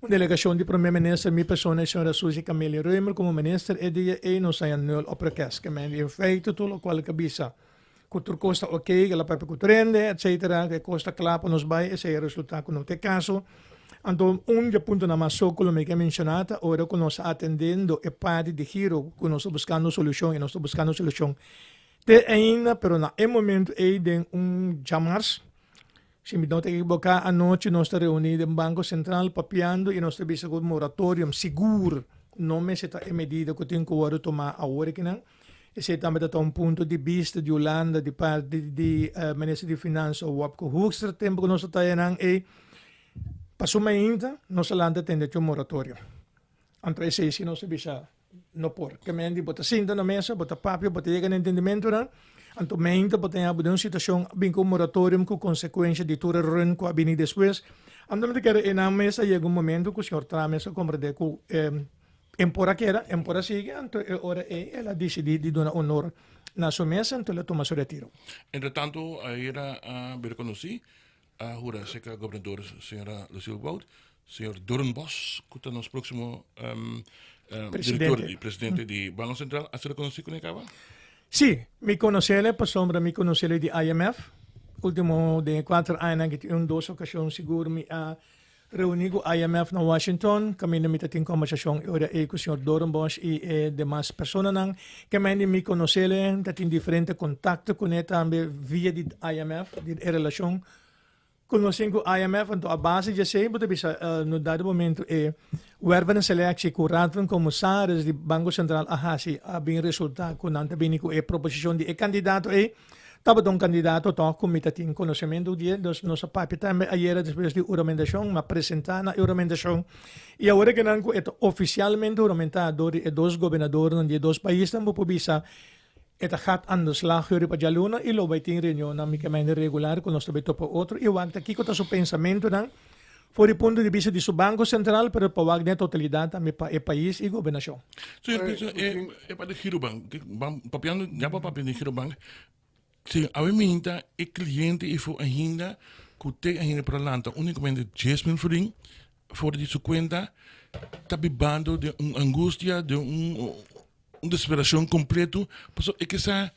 un delegashon di Prome Minister, mi persona i señora Suzy Camelia Römer komo minister e dia ei nos haña nul op rekest, ke men in feite tur lokual ke bisa. Ku tur kos ta ok, el a papia ku tur hende, etcetera, ku e kos ta kla pa nos bai, esei a resultá ku no ta e kaso. Anto un di e puntonan mas so ku lo mi ke menshoná ta ora ku nos ta atendendo e parti di giro ku nos ta buskando solushon i nos ta buskando solushon te ainda, pero na e momento ei den un djamars, si mi no ta ekiboká, anochi nos ta reuní den Banko Sentral papiando i nos ta bisa ku moratorium sigur no mester ta e medida ku tin ku wòrdu tumá awor akinan. Esei tambe ta ta un punto di bista di Hulanda di parti di Minister di Finansa Wopke Hoekstra tempu ku nos a taya nan ei. Paso mainta nos a lanta tende cu un moratorio. Anto esei si nos a bisa no por. Ke men di bo ta sinta na mesa, bo ta papia, bo ta yega na entendimentonan, anto mainta bo ta yaba den un situacion a bin cu un moratorium cu consecuencia di tur e run cu a bini despues. Anto mi ta kere e nan mes a yega un momento cu señor Trump mes a comprende cu En por a keda, en por a sigui, anto e ora ei el a disidí di duna honor na su mes, anto el a tuma su retiro. Entretanto, ayera a bira konosí, a hura serka gobernador señora Lucille Wout, señor Doornbos, ku ta nos próksimo direktor di presidente di Banko Sentral, a ser konosí kuné kaba? Sí, mi konosele pasobra mi konosele di IMF. Último den e kuater añanan ki tin un dos okashon sigur mi a. Reuní ku IMF na Washington, kaminda mi ta tin kombersashon e ora ei ku señor Doornbosch i e demas personanan. Kemen di mi konosele, ta tin diferente kontakto kuné tambe via di IMF, di e relashon ku nos tin ku IMF. Anto a base di esei bo ta bisa no dado momento e werven selectie ku Raad van Commissaris di Banko Sentral a hasi a bin resulta ku nan ta bini ku e proposishon di e kandidato ei. Tabata un kandidato tòg ku mi ta tin konosementu di e, dus nos a papia tambe ayera despues di huramentashon, mi a presentá na e huramentashon i awor e nan ku e ta ofisialmente huramentá dor di e dos gobernadornan di e dos paisnan bo por bisa e ta gat aan de slag yori pa djaluna i lo bai tin reunionnan mikamente regular ku nos ta bai topa otro i wak ta kiko ta su pensamentunan for di punto di bista di su Banko Sentral pero pa wak den totalidat tambe pa e pais i gobernashon. So yo pienso e e pa di Girobank, papiando ya pa papia di Girobank, si awe minta e cliente i fu ainda ku te ainda por a lanta unicamente 10.000 florin for di su cuenta ta bibando den un angustia, den un un desesperacion completo pasobra e ke sa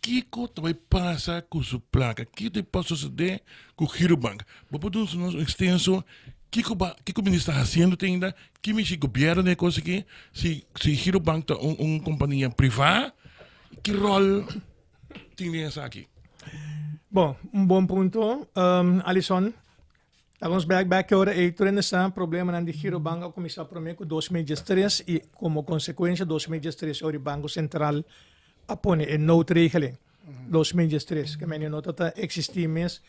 Kiko ta bai pasa ku su plaka? Kiko ta bai sosodé ku Girobank? Bo por duna nos un ekstenso kiko ba kiko minister ta hasiendo te ainda? Ki mishi gobièrnu den e kos aki? Si si Girobank ta un un kompania privá, ki ròl tin den esaki? Bon, un bon punto, Alison. Laga nos bek bek e ora ei tur hende sa problemanan di Girobank a kuminsá promé ku 2013 i komo konsekuensha 2013 ora Banko Sentral a pone e noodregeling 2013 ke mende no ta ta eksistí mes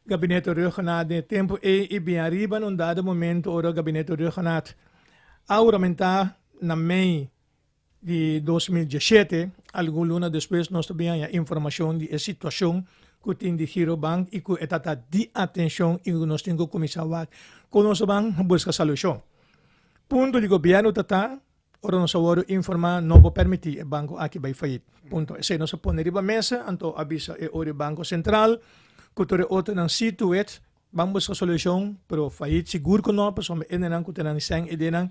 Gabinete Rhuggenaath den e tempu ei i bin ariba na un dado momento ora Gabinete Rhuggenaath a huramentá na mei di 2017, algun luna despues nos ta bin haña informashon di e situashon ku tin di Girobank i ku e ta ta di atenshon i ku nos tin ku kuminsá wak kon nos ta ban buska solushon. Punto di gobièrnu ta ta ora nos a wòrdu informá no por permití e banko aki bai fayit. Punto. Esei nos a pone riba mesa anto a bisa e ora di Banko Sentral ku tur e otronan situet Ban buska solushon, pero fayit sigur ku no, pasobra e hendenan ku ta nan sèn e denan,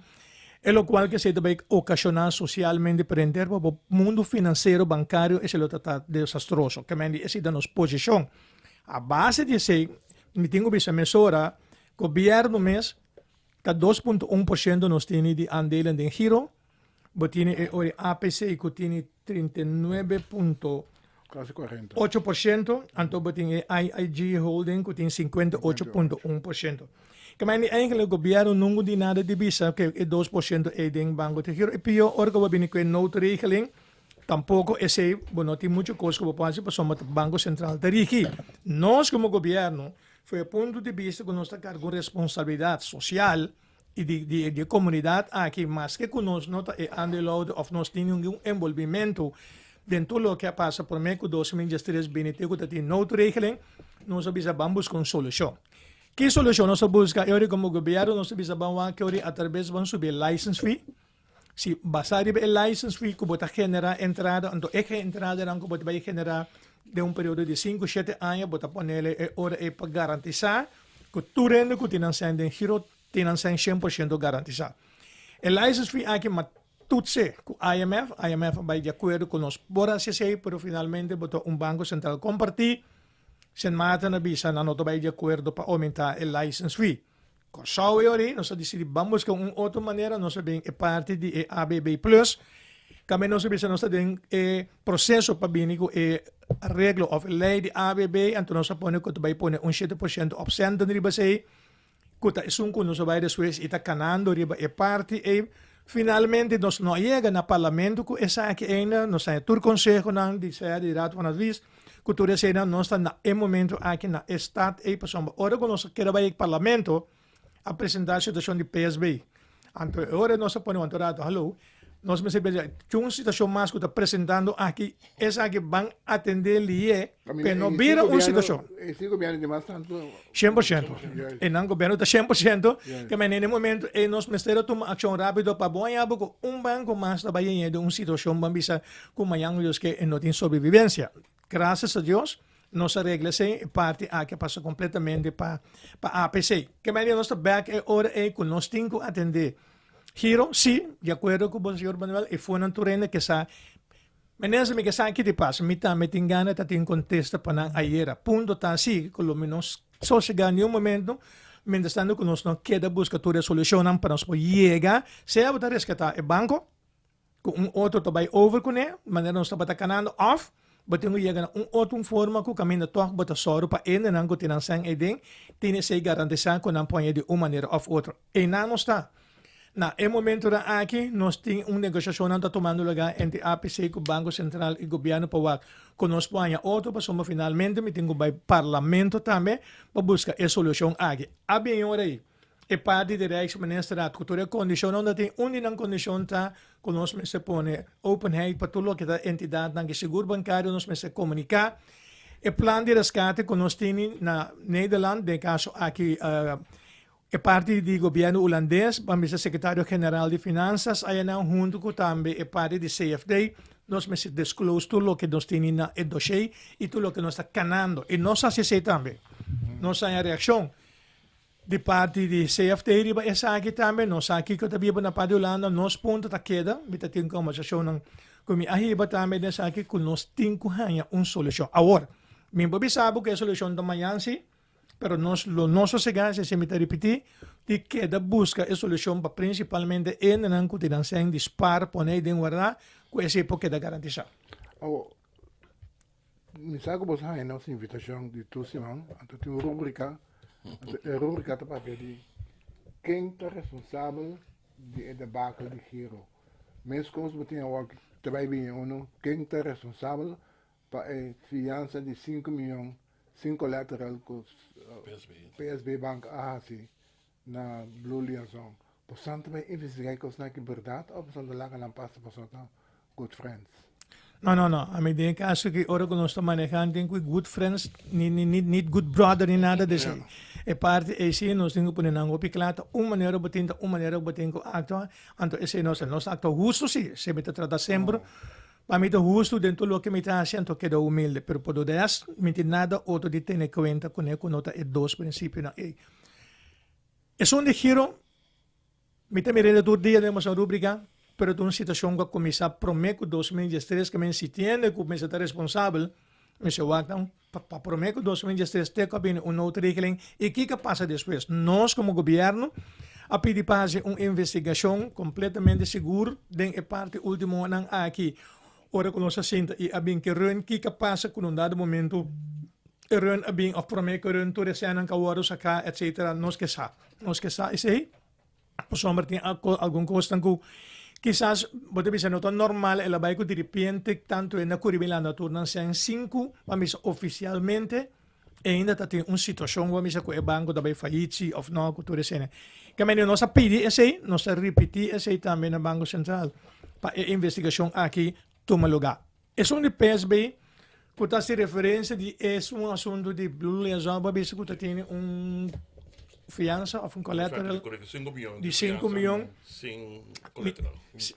e lokual ke esei ta bai okashoná sosialmente pero henter pa bo mundu finansiero bankario esei lo ta ta desastroso. Ke men di esei ta nos posishon. A base di esei mi tin ku bisa mesora gobièrnu mes ta 2.1% nos tene di aandelen den giro, Bo tini e ori APC ku tini 39.8%, anto bo tin e IIG Holding ku tin 58.1%. Ke mei eigenlijk gobièrnu nungu di nada di bisa ku e 2% ei den Banko di Giro. E pió ora ku bo bini ku e noodregeling, tampoko esei bo no tin muchu kos ku bo por hasi pasobra ta Banko Sentral ta rigi. Nos komo gobièrnu, for e punto di bista ku nos ta karga un responsabilidat sosial, i di di e komunidat aki maske ku nos no ta e aandeelhouder òf nos tin ningun enbolbimentu den tur loke a pasa promé ku 2013 bini te ku ta tin noodregeling, nos a bisa ban buska un solushon. Ki solushon nos a buska? E ora komo gobièrnu nos a bisa ban wak e ora atrabes ban subi e license fee. Si basá riba e license fee ku bo ta generá entrada, anto e entradanan ku bo ta bai generá den un periodo di sinku, shete aña bo ta ponele e ora ei pa garantisá ku tur hende ku tin nan sèn den giro tin nan sèn 100% garantisá. E license fee aki ma tutse ku IMF, IMF a bai di akuerdo ku nos por hasi esei, pero finalmente bo ta un banko sentral kompartí, Sint Maarten a bisa nan no ta bai di akuerdo pa oumentá e license fee. Kòrsou e ora ei nos a disidí ban buska un otro manera, nos a bin e parti di e ABB Plus, tambe nos a bisa nos ta den e proseso pa bini ku e areglo òf e lei di ABB, anto nos a pone ku ta bai pone un 7% opcenten riba esei, ku ta esun ku nos a bai despues i ta kanando riba e parti ei. Finalmente nos no a yega na parlamento ku esaki ainda, nos haña tur konsehonan di sea di Raad van Advies, Ku tur eseinan nos ta na e momento aki na e stad ei pasobra ora ku nos a keda bai e parlamento a presenta e situashon di PSB. Anto e ora nos a pone wanta rato hallo nos mester bisa tin un situashon mas ku ta presentando aki esaki ban atende lié pe no bira un situashon. E gobièrnu di mas tantu. 100%. E nan gobièrnu ta 100% ke men na e momento ei nos mester a tuma akshon rápido pa bo haña bo ku un banko mas ta bai haña den un situashon ban bisa ku mañan Dios ke e no tin sobrevivencia. Gracias a Dios nos a regla esei, e parti aki a pasa completamente pa pa APC. Ke manera nos ta bek e ora ei ku nos tin ku atende Giro? Si, di akuerdo ku bo señor Manuel, e fonan tur hende ke sa. Meneer mi ke sa ki di pasa, mi tambe tin gana ta tin kontesta pa nan ayera. Punto ta si ku lo mi no sosega niun momento. Mientrastanto ku nos no keda buska tur e solushonnan pa nos por yega, sea bo ta reskatá e banko, ku un otro ta bai over kuné, manera nos tabata kanando, òf bo tin ku yega na un otro un forma ku kaminda tòg bo ta sòru pa hendenan ku tin nan sèn eiden tin esei garantisá ku nan pone di un manera òf otro. Einan nos ta. Na e momentonan aki nos tin un negoshashonnan ta tumando lugá entre APC ku Banko Sentral i gobièrnu pa wak ku nos por haña otro pasobra finalmente mi tin ku bai parlamento tambe pa buska e solushon aki. A bin ora ei e parti di Rijksministerraad ku tur e kondishonnan ta tin un di nan kondishon ta ku nos mester pone openheid pa tur loke ta entidatnan di sigur bankario nos mester komuniká e plan di reskate ku nos tini na Nederland den e kaso aki E parti di gobièrnu Hulandes, ban bisa Sekretario General di Finansas ayanan huntu ku tambe e parti di CFD, nos mester disclose tur loke nos tini na e doshé i tur loke nos ta kanando. I nos hasi esei tambe. Nos haña reakshon di parti di CFD riba esaki tambe. Nos sa kiko ta biba na parti di Hulanda. Nos punto ta keda, mi ta tin kombersashonnan ku mi a hiba tambe den esaki ku nos tin ku haña un solushon. Awor, mi por bisa bo ku e solushon ta mañan si, Pero nos lo no sosegá, si mi ta ripití, di keda buska e solushon pa prinsipalmente hendenan ku tin nan sèn di spar pone den wardá ku esei por keda garantisá. Awor, mi sa ku boso haña nos invitashon di tur siman, anto tin un rúbrika, anto e rúbrika ta papia di ken ta responsabel di e debakel di Giro. Meskos bo tin awor ta bai bini unu, ken ta responsabel pa e fiansa di sinku miyon sin collateral cu PSB Bank a haci na Blue Liaison. Bosan ta bay investiga e cosnan aki berdad of bosan ta laga nan pasa pasobra ta good friends? No, no, no. Ami den e caso aki ora cu nos ta maneha tin cu good friends ni ni ni ni good brother ni nada di esey. E parti ey si nos tin cu pone nan hopi cla ta un manera bo tin ta un manera bo tin cu actua anto esey nos ta nos ta actua husto si esey mi ta trata semper Pa mi ta hustu den tur loke mi ta hasi anto keda humilde, pero por lo des mi tin nada otro di tene kuenta kuné ku no ta e dos prinsipionan ei. Esun di giro, mi ta mir'é tur dia den boso rúbrika, pero ta un situashon ku a kuminsá promé ku 2013 ku mi insistiendo ku mester ta responsabel, mester wak nan pa promé ku 2013 te ku a bini un noodregeling i kiko a pasa despues. Nos komo gobièrnu a pidi pa hasi un investigashon kompletamente sigur den e parti últimonan aki ora ku nos a sinta i a bin ku e run kiko a pasa ku na un dado momento e run a bin òf promé ku e run tur e sènnan ku a wòrdu saká etsetera nos ke sa. Nos ke sa esei. Pasobra tin algun kosnan ku kisas bo ta bisa no ta normal el a bai ku diripiente tantu hende a kuri bin landa tur nan sèn sin ku bo a bisa ofisialmente ainda ta tin un situashon bo a bisa ku e banko ta bai fayit si òf no ku tur esei. Kemey nos a pidi esei, nos ta ripití esei tambe na Banko Sentral pa e investigashon aki tuma lugá. Esun di PSB ku ta hasi referensia di esun asuntu di Blue Liaison bo a bisa ku ta tene un fiansa òf un collateral di sinku mion.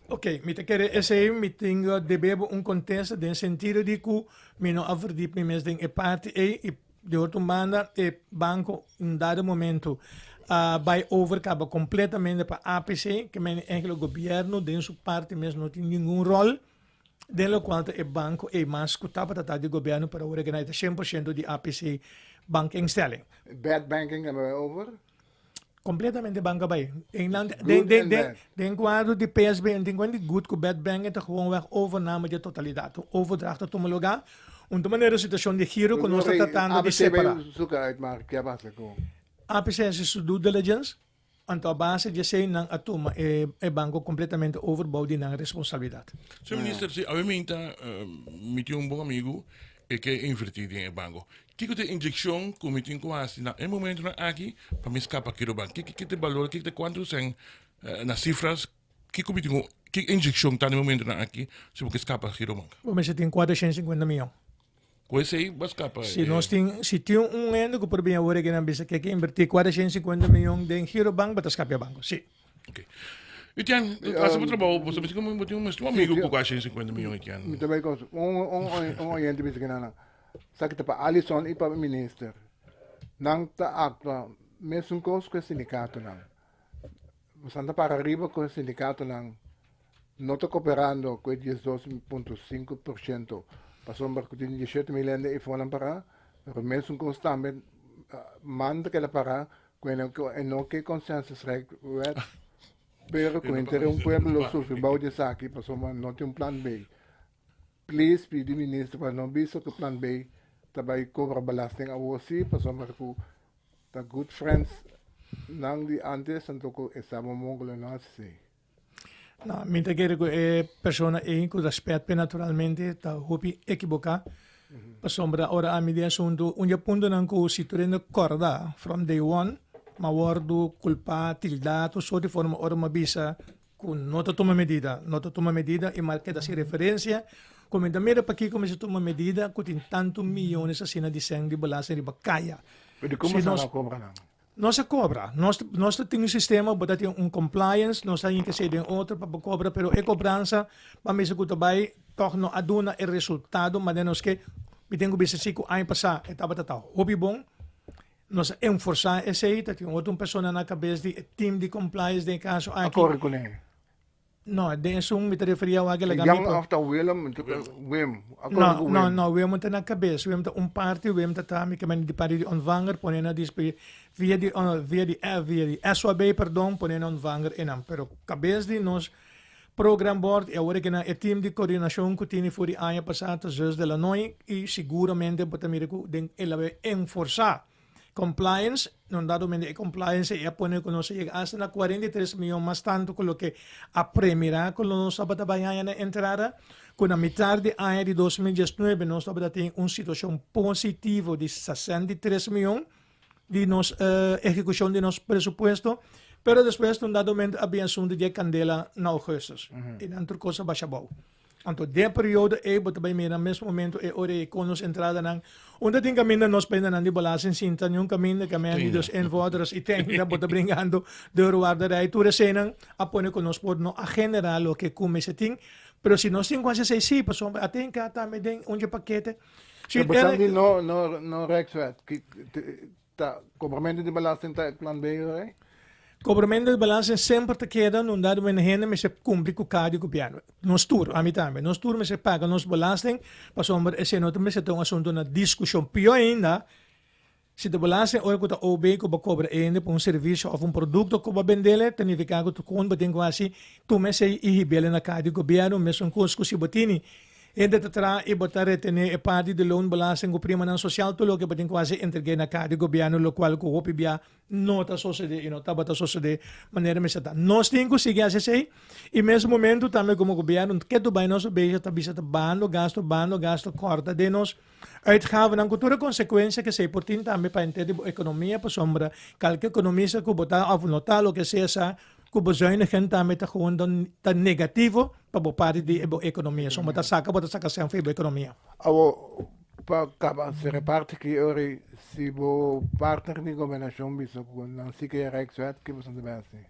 Ok, mi ta kere esei mi tin debe bo un kontesta den sentido di ku mi no a verdiep mi mes den e parti ei i di otro banda e banko un dado momento a bai over kaba kompletamente pa APC ke men eigenlijk gobierno den su parti mes no tin ningun ròl. Den locual ta e banco ey mas cu tabata ta di gobierno pero awor e gana ta 100% di APC Bankinstelling. Bad banking a bai over? Completamente banco a bai. Den nan, den, den, den, den cuadro di PSB en tin di good cu bad banking ta gewoonweg overname di totalidad. Un overdracht ta tuma lugar. Un ta manera situacion di giro cu nos ta tratando di separa. ABC bai zoeken uit maar ke a pasa cu? APC haci su due diligence. Anto a base di esei nan a tuma e e banco completamente over bou di nan responsabilidad. Señor Minister, si awe mi ta mi tin un bon amigu e ke inverti den e banco. Kiko ta e inyeccion ku mi tin ku hasi na e momentonan aki pa mi skapa Kiro Bank? Kiko ta e balor, kiko ta kuantu sèn na sifras, kiko mi tin ku, ki inyeccion ta na e momentonan aki si bo ke skapa Giro Bank? Bo mester tin 450 miyon. Ku esei bo a skapa Si nos tin, si tin un hende ku por bin awor aki nan bisa ke ke invertí 450 miyon den Girobank, bo ta skapa e banko, si. Ok. Etienne, hasi bo trabou, bo ta bisa ku bo tin un mes amigu ku 450 miyon, Etienne. Mi ta bai kos, un un oyente bisa kinan nan, esaki ta pa Alison i pa minister. Nan ta aktua mesun kos ku e sindikatonan. Bosan ta para riba ku e sindikatonan no ta koperando ku e 12.5% pasobra ku tin 17 mil hende ei fonan pará, pero mesun kos tambe man ta keda pará. Ku e no ke consensuswet, pero ku henter un pueblo lo sufri bou di esaki pasobra no tin un plan B. Please pidi minister pa no bisa ku plan B ta bai kobra belasting awor si pasobra ku ta good friends nan di antes anto ku e sa bon ku lo no hasi esei. No, mi ta kere ku e persona ei ku respet p'e naturalmente ta hopi ekiboká pasobra ora ami di asuntu un di e puntonan ku si tur hende kòrda from day one m'a wòrdu kulpá, tildá tur sort di forma ora m'a bisa ku no ta tuma medida, no ta tuma medida i m'a keda sin referensia ku mi ta mira pakiko mester tuma medida ku tin tantu miyones asina di sèn di belasting riba kaya. Pero di komo sa nan a kobra nan? Nos a kobra. Nos nos ta tin un sistema, bo ta tin un compliance, nos ta hinka esei den otro pa bo kobra, pero e kobransa pa mester ku ta bai tòg no a duna e resultado manera nos ke. Mi tin ku bisa si ku aña pasá e tabata ta hopi bon. Nos a enforsá esei, ta tin otro un persona na kabes di e team di compliance den e kaso A aki. kore kuné. No, den esun mi ta referí awor ke laga mi Jan por. of ta Willem, Wim. A kore No, ku no, Wim. no, Wim ta na kabes. Wim ta un parti, Wim ta ta mi ke mende di parti di ontvanger, pone na dispe via di via di via di SOAB, perdon, pone na ontvanger einan. Pero kabes di nos program board i awor ke nan e team di koordinashon ku tini for di aña pasá ta Zus de Lanoy i siguramente bo ta mira ku den el a bai enforsá Compliance, non dado mente e compliance ei a pone ku nos a yega asta na 43 miyon mas tantu ku loke a premirá ku lo nos tabata bai haña na entrada, ku na mitar di aña di 2019 nos tabata tin un situashon positivo di 63 miyon di nos ehekushon di nos presupuesto, pero despues non dado mente a bin asuntu di e kandela na ougùstus i nan tur kos a basha abou. Anto den e periodo ei bo ta bai mira mes momento e ora ei kon nos entradanan unda tin kaminda nos pendanan di belasting sinta niun kaminda kaminda di dos invorders i tenda bo ta bringando deurwaarderij tur eseinan a pone ku nos por no a genera loke ku mester tin pero si nos tin ku hasi esei si pasobra a tin ka tambe den un dje pakete si Pero bo di no no no Rijkswet Ta kobramentu di belasting ta e plan B rei? Kobramentu di belasting semper ta keda un dado momento hende mester kumpli ku kar di gobièrnu. Nos tur, ami tambe, nos tur mester paga nos belasting pasobra esei no ta mester ta un asuntu na diskushon. Pió ainda, si ta belasting ora ku ta OB ku bo kobra e hende pa un servisio òf un produkto ku bo a bendele, ta nifiká ku tur bo tin ku hasi tuma esei i hib'el na kar di gobièrnu mesun kos ku si bo tini Hende ta traha i bo ta retené e parti di loonbelasting ku primanan sosial tur loke bo tin ku hasi entreg'é na kar di gobièrnu lokual ku hopi bia no ta sosodé i no tabata sosodé manera mester ta. Nos tin ku sigui hasi esei i mes momentu tambe komo gobièrnu ke tu bai nos obeisha ta bisa ta bahando gasto bahando gasto kòrta den nos uitgavennan ku tur e konsekuensia ku esei por tin tambe pa henter di bo ekonomia pasobra kalke ekonomista ku bo ta òf no ta loke sea sa Ku bezuinigen tambe ta gewoon dan ta negativo pa bo parti di bo ekonomia. So bo ta saka bo ta saka sèn for bo ekonomia. Awo pa kaba sera parti ki ora si bo partner di gobernashon bisa ku nan si ke Rijkswet ke boso ta bai hasi?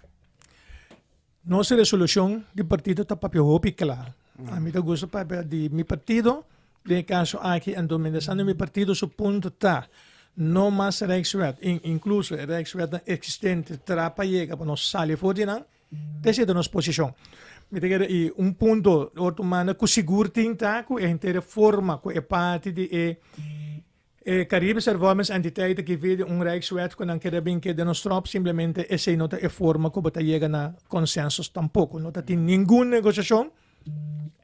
Nos resolushon di partido ta papia hopi kla. Ami ta gusta papia di mi partido Den e kaso aki anto mientrasando mi partido su punto ta no mas Rijkswet in inkluso e Rijkswetnan eksistente tra pa yega pa nos sali for di nan, ta esei ta nos posishon. Mi ta kere i un punto otro manda ku sigur tin ta ku e henter e forma ku e parti di e e Caribische Hervormingsentiteit aki via di un Rijkswet ku nan kere bin keda nos strop simplemente esei no ta e forma ku bo ta yega na konsensus tampoko. No ta tin ningun negosiashon.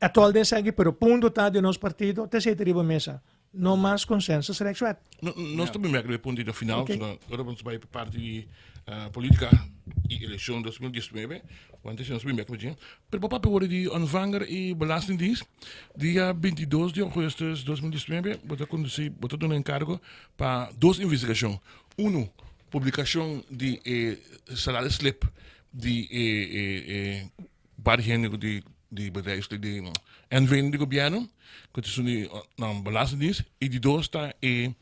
Actual den esaki, pero punto ta di nos partido ta zeta riba mesa. No mas consensus Rijkswet. No, nos ta bin bek riba e puntito final, Ok. so ora nos bai pa parti di eh, politica y eleccion 2019, want esei nos bin bek riba dje. Pero bo papia worde di ontvanger y belastingdienst, dia 22 di augustus 2019 bo ta conduci, bo ta duna encargo pa dos investigacion. Uno, publicacion di e salarisslip di e, e, e Par hende ku di di bedrijf di NV di gobièrnu ku ta esun di nan belastingdienst i di dos ta e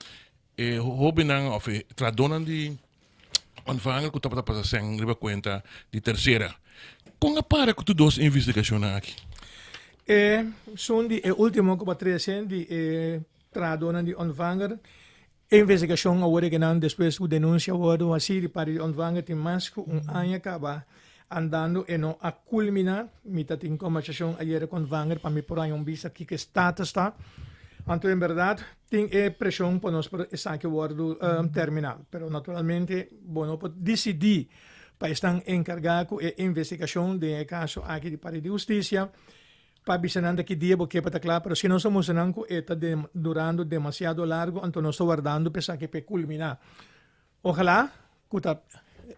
e hóbennan òf e trahadónan di ontvanger ku tabata pasa sèn riba kuenta di tersera. Kon a para ku tur dos investigashonnan aki? E esun di e último ku bo a trese di e trahadónan di ontvanger E investigashon awor e kenan despues ku denunsia wòrdu hasí di parti di Ontvanger tin mas ku un aña kaba andando e no a kulminá. Mi ta tin kombersashon ayera ku Ontvanger pa mi por haña un bista kiko e status ta. Anto en berdad tin e presion pa nos por esaki wordo termina. Pero naturalmente bo no por dicidi pa esnan encarga cu e investigacion den e caso aki di parti di husticia pa bisa nan ta ki dia bo ke pa ta cla, pero si nos ta mustra nan cu e ta durando demasiado largo anto nos ta wardando pa esaki pa e culmina. Ojalá ku ta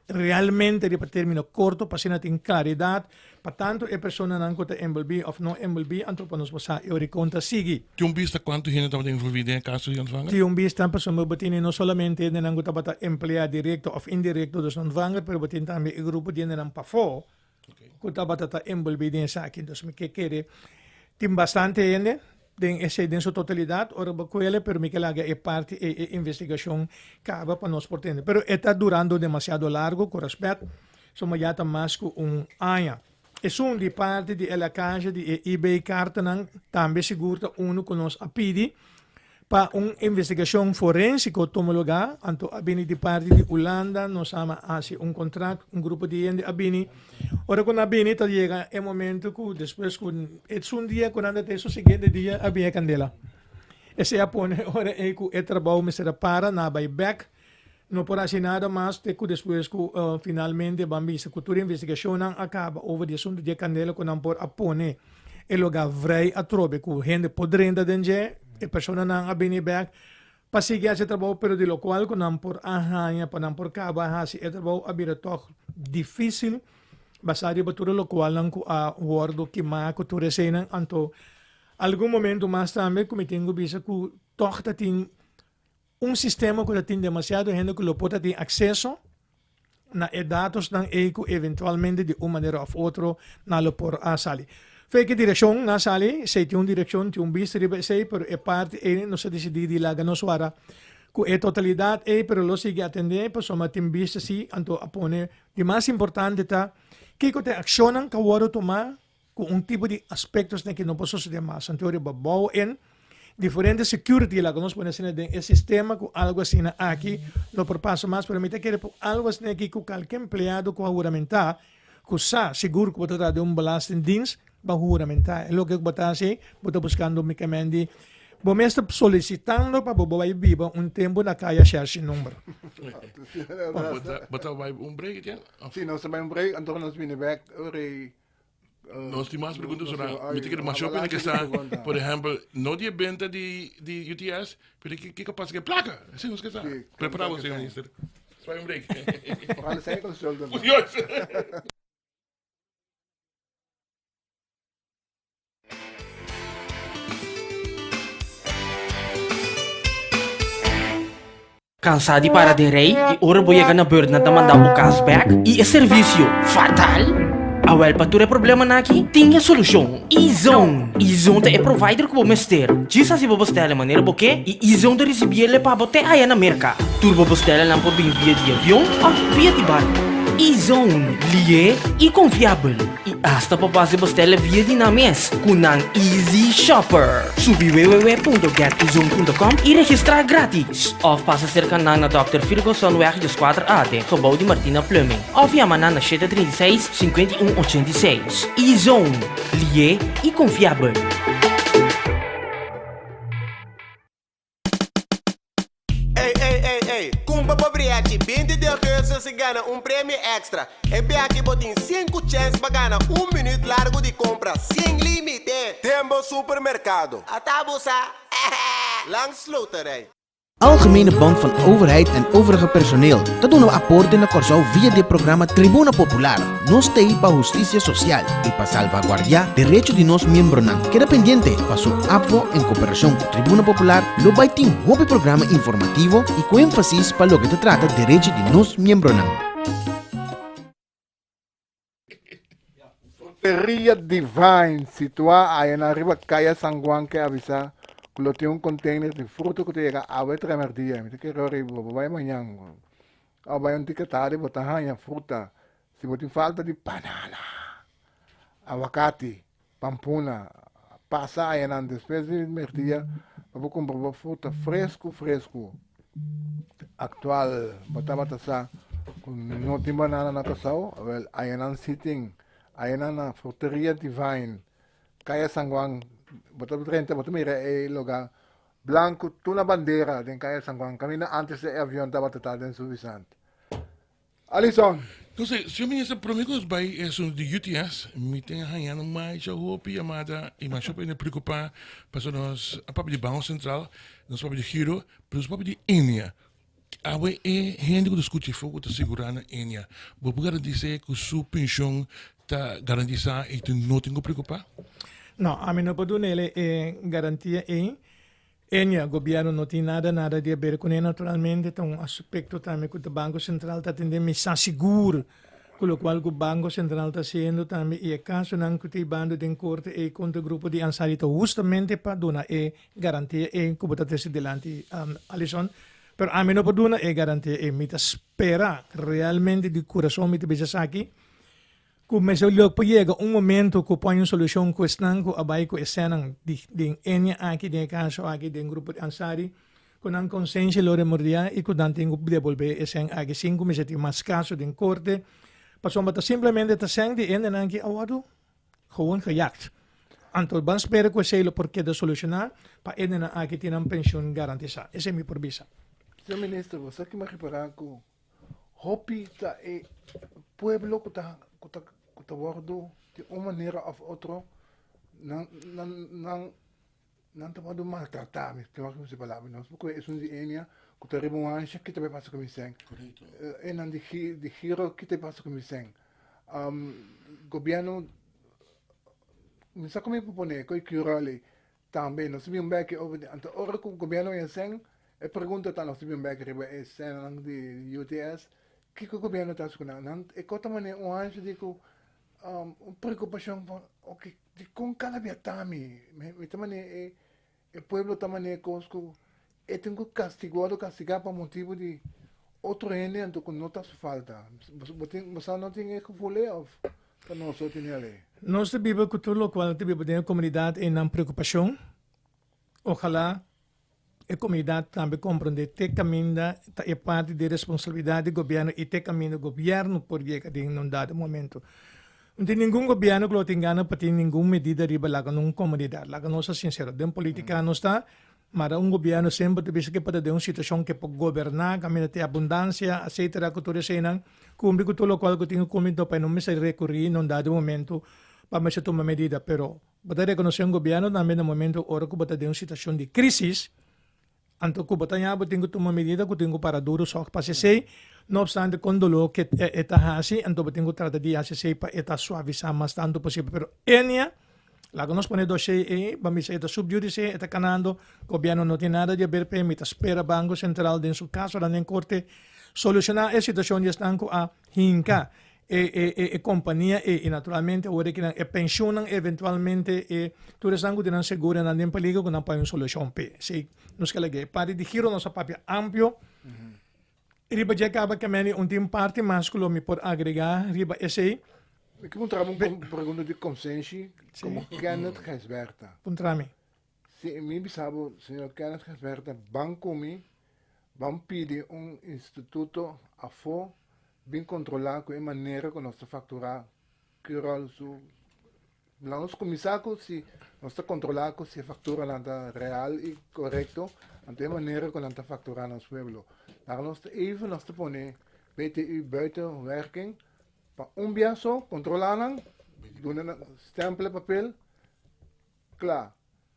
realmente riba término korto pa asina tin klaridat pa tantu e personanan ku ta enbolbí òf no enbolbí anto pa nos por sa e ora kon ta sigui. Tin un bista kuantu hende tabata envolví den e kaso di Ontvanger? Tin un bista pasobra bo tene no solamente hendenan ku tabata empleá direkto òf indirekto dos Ontvanger pero bo tin tambe e grupo di hendenan pafó ku tabata ta enbolbí den esaki. Entonces mi ke kere tin bastante hende den esei den su totalidat ora bo kuele pero mi ke laga e parti ei e investigashon kaba pa nos por tende. Pero e ta durando demasiado largo ku rèspèt somo ya ta mas ku un aña. Esun di parti di e lakansha di e eBay kartanan tambe sigur ta unu ku nos a pidi Pa un investigashon forensiko tuma lugá, anto a bini di parti di Ulanda, nos a hasi un kontrakt, un grupo di hende a bini. Ora ku nan a bini ta yega e momento ku despues ku esun dia ku nan ta te su siguiente dia a bini e kandela. Esei a pone ora ei ku e trabou mester a para, nan a bai bèk, no por hasi nada mas te ku despues ku finalmente ban bisa ku tur investigashonnan a kaba over di asuntu di e kandela ku nan por a pone e lugá vrij atrobe ku hende por drenta den dje, e personanan a bini bèk pa sigui hasi e trabou pero di lokual ku nan por a haña pa nan por kaba hasi e trabou a bira tòg difísil basá riba tur e lokualnan ku a wòrdu kimá ku tur eseinan. Anto algun momento mas tambe ku mi tin ku bisa ku tòg ta tin Un sistema ku ta tin demasiado hende ku lo por ta tin akseso na e datosnan ei ku eventualmente di un manera òf otro nan lo por a sali. Fe ki direkshon nan sali, esei tin un direkshon, tin un bista riba esei, pero e parti ei nos a disidí di laga nos wara ku e totalidat ei, pero lo sigui atendé pasobra tin bista si, anto a pone di mas importante ta kiko ta e akshonnan ku a wòrdu tumá ku un tipo di aspektosnan ki no por sosodé mas. Anto riba bou en diferente security laga nos pone asina den e sistema ku algo asina aki no por pasa mas, pero mi ta kere por algo asina aki ku kalke empleado ku a huramentá ku sa sigur ku bo ta traha den un belastingdienst bo a huramentá e loke ku bo ta hasi bo ta buskando mikemendi bo mes ta solisitando pa bo bai biba un tempu na kaya Shershi number. Bo ta bai un break Etienne? Si nos ta bai un break anto nos bini bek ora e Nos tin mas pregunta sobre mi te kere mas opina que sa, por ejemplo, no di e benta di di UTS, pero ki kiko pasa ke plaka? Ese nos ke sa. Prepara bo, señor minister. Spy un break. Ojalá sea con sueldo. Dios. Cansá di para den rij y ora bo yega na beurt nan ta manda bo cas bek y e servicio fatal? Awel pa tur e problemanan aki tin e solucion, E-Zone! E-Zone ta e provider cu bo mester. Djis haci bo bestela manera bo ke y E-Zone ta ricibiele pa bo te aya na Merca. Tur bo bestelanan por bin via di avion of via di barco. E-Zone, lié y confiabel. I asta pa base bo stèl via di nan mes ku nan Easy Shopper. Subi www.getezone.com i registrá gratis. Òf pasa serka nan na Dòkter Virgosonweg dieskuater A den gebou di Martina Plumbing. Òf yama nan na shete 36, 51 86. E-Zone, lié i konfiabel. Ey, ey, ey, ey, kumpa bo briachi 20 di augustus y gana un premio extra. E biachi bo tin 5 chens pa gana un minuut largo di compra sin limite den bo supermercado. Ata bo sa, Langs Sloterij. Algemene Bond van Overheid en Overige Personeel ta duna aporte na Kòrsou via di e programa Tribuna Popular. Nos ta ei pa hustisia sosial i pa salvaguardiá derecho di nos miembronan. Keda pendiente paso ABVO en koperashon ku Tribuna Popular lo bai tin hopi programa informativo i ku énfasis pa loke ta trata derecho di nos miembronan. Fruteria Divine, situá aya na riba Kaya San Juan ke avisá ku lo tin un container di fruta ku ta yega awe tremerdia. Mi ta kere ora bo bai mañan. Abo bai un tika tardi bo ta haña fruta. Si bo tin falta di banana, awakati, pampuna, pasa ayanan despues di merdia pa bo kumpra bo fruta fresku fresku. Aktual bo tabata sa ku no tin banana na Kòrsou? Awèl ayanan si tin. Ayanan na Fruteria Divine, Kaya San Juan, bo ta drenta bo ta mira e lugá. Blanku tur na bandera den Kaya San Juan kaminda antes e avion tabata ta den Suffisant. Alison! Entonces, señor minister, prome ku nos bai e asuntu di UTS, mi tin hañando masha hopi yamada i masha hopi hende preokupá pasobra nos a papia di Banko Sentral, nos a papia di Giro, pero nos a papia di Ennia. Awe e hende ku ta skucha e foku ta sigurá na Ennia. Bo por garantis'é ku su penshon ta garantisá i tu no tin ku preokupá? No, ami no por duna el e garantia ei. Enia, Gobierno no tin nada nada di haber cune, naturalmente ta un aspecto tambe cu ta Banco Central ta atende, mi sa sigur cu locual cu Banco Central ta haciendo tambe y e casonan cu ta hibando den corte ey contra e grupo di Ansari ta hustamente pa duna e garantia ey cu bo ta trece dilanti Alison, pero ami no por duna e garantia ey, mi ta spera realmente di curason mi ta bisa esaki. Ku mester lo por yega un momento ku pone un solushon ku esnan ku a bai ku e sènan di den enia aki, den e kaso aki den grupo di Ansari, ku nan konsensia lo remordiá i ku nan tin ku debolbé e sèn aki sin ku mester tin mas kaso den korte, pasobra ta simplemente ta sèn di hendenan aki a wòrdu gewoon gejakt. Anto ban spera ku esei lo por keda solushoná pa hendenan aki tin nan penshun garantisá. Esei mi por bisa. Señor Minister, bo sa kima ripará ku Hopi ta e pueblo ku ta ku ta ku ta wòrdu di un manera òf otro nan nan nan nan ta wòrdu maltratá mi ta wak si palabra nos por kohe esun di Enia ku ta riba un hansha kita bai pasa ku mi sèn enan di di giro kita bai pasa ku mi sèn gobièrnu mi sa kon mi por pone koe Curale Tambe nos ta bin bek over di anto ora ku gobièrnu a sèn e pregunta ta nos ta bin bek riba e sènnan di UTS kiko gobièrnu ta hasi ku nan? Nan e kos ta manera un hansha di ku un preokupashon pa oke dikon kada bia ta mi? Mi ta manera e e pueblo ta manera kos ku e tin ku kastig wòrdu kastigá pa motibu di otro hende anto ku no ta su falta. Bo tin bo sa no tin e gevoel ei òf ta nos so tin el ei? Nos ta biba ku tur lokual ta biba den e komunidat ei nan preokupashon. Ojalá e komunidat tambe komprondé te kaminda ta e parti di responsabilidat di gobièrnu i te kaminda gobièrnu por yega den un dado momento. No tin ningun gobièrnu ku lo tin gana pa tin ningun medida riba laga un komunidat. Laga nos ta sinsero, den politika nos ta Mara un gobierno semper ta bisa ke pa ta den un situacion ke por goberna, caminda tin abundancia, etcetera, cu tur eseinan, cumpli cu tur locual cu tin cu cumpli, enton pa e no mester recuri na un dado momento pa mester tuma medida. Pero bo ta reconoce un gobierno tambe na momento ora cu bo ta den un situacion di crisis, anto cu bo ta ya bo tin cu tuma medida cu tin cu para duro sog pa haci esey, no obstante con dolor ke e ta haci, anto bo tin cu trata di haci esey pa e ta suavisa mas tanto posibel. Pero enia. Laga nos pone doshé ei, ba misa e ta sub judice, e ta kanando, gobièrnu no tin nada di haber p'e, mi ta spera Banko Sentral den su kasonan den korte solushoná e situashon di esnan ku a hinka e e e kompania ei i naturalmente awor e kinan e penshunnan eventualmente e tur esnan ku tin nan seguronan den peligro ku nan por hay un solushon p'e. Esei nos ke lag'é. E parti di giro nos a papia amplio riba dje kaba ke meni un tin parti mas ku lo mi por agregá riba esei. Mi ke puntra bo un pregunta di konsenshi komo Kenneth Gijsbertha. Puntra mi. Si mi bisa bo, señor Kenneth Gijsbertha, ban ku mi, ban pidi un instituto afó bin kontrolá ku e manera ku nos ta fakturá Curol su Laga nos kuminsá ku si nos ta kontrolá ku si e fakturanan ta real i korekto, anto e manera ku nan ta fakturá nos pueblo. Laga nos ta even nos ta pone BTU buiten werking pa un bia so kontrolá nan, duna nan stempel e papel, kla,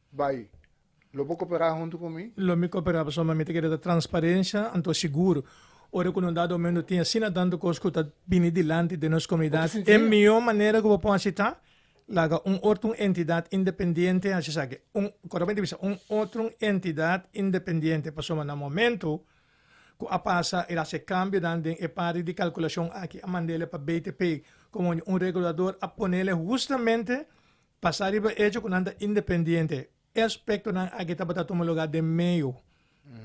bai. Lo bo koperá huntu ku mi? Lo mi koperá pasobra mi ta kere ta transparensia, anto sigur ora ku nos dado momento tin asina tantu kos ku ta bini dilanti den nos komunidat, e mihó manera ku bo por hasi ta laga un otro un entidat independiente hasi esaki. Un, kòrda mi ta bisa un otro un entidat independiente pasobra na momento ku a pasa el hasi e kambionan den e parti di kalkulashon aki a mand'el pa BTP komo un regulador a ponele hustamente Pasa riba echo ku nan ta independiente. E aspektonan aki tabata tuma lugá den meio,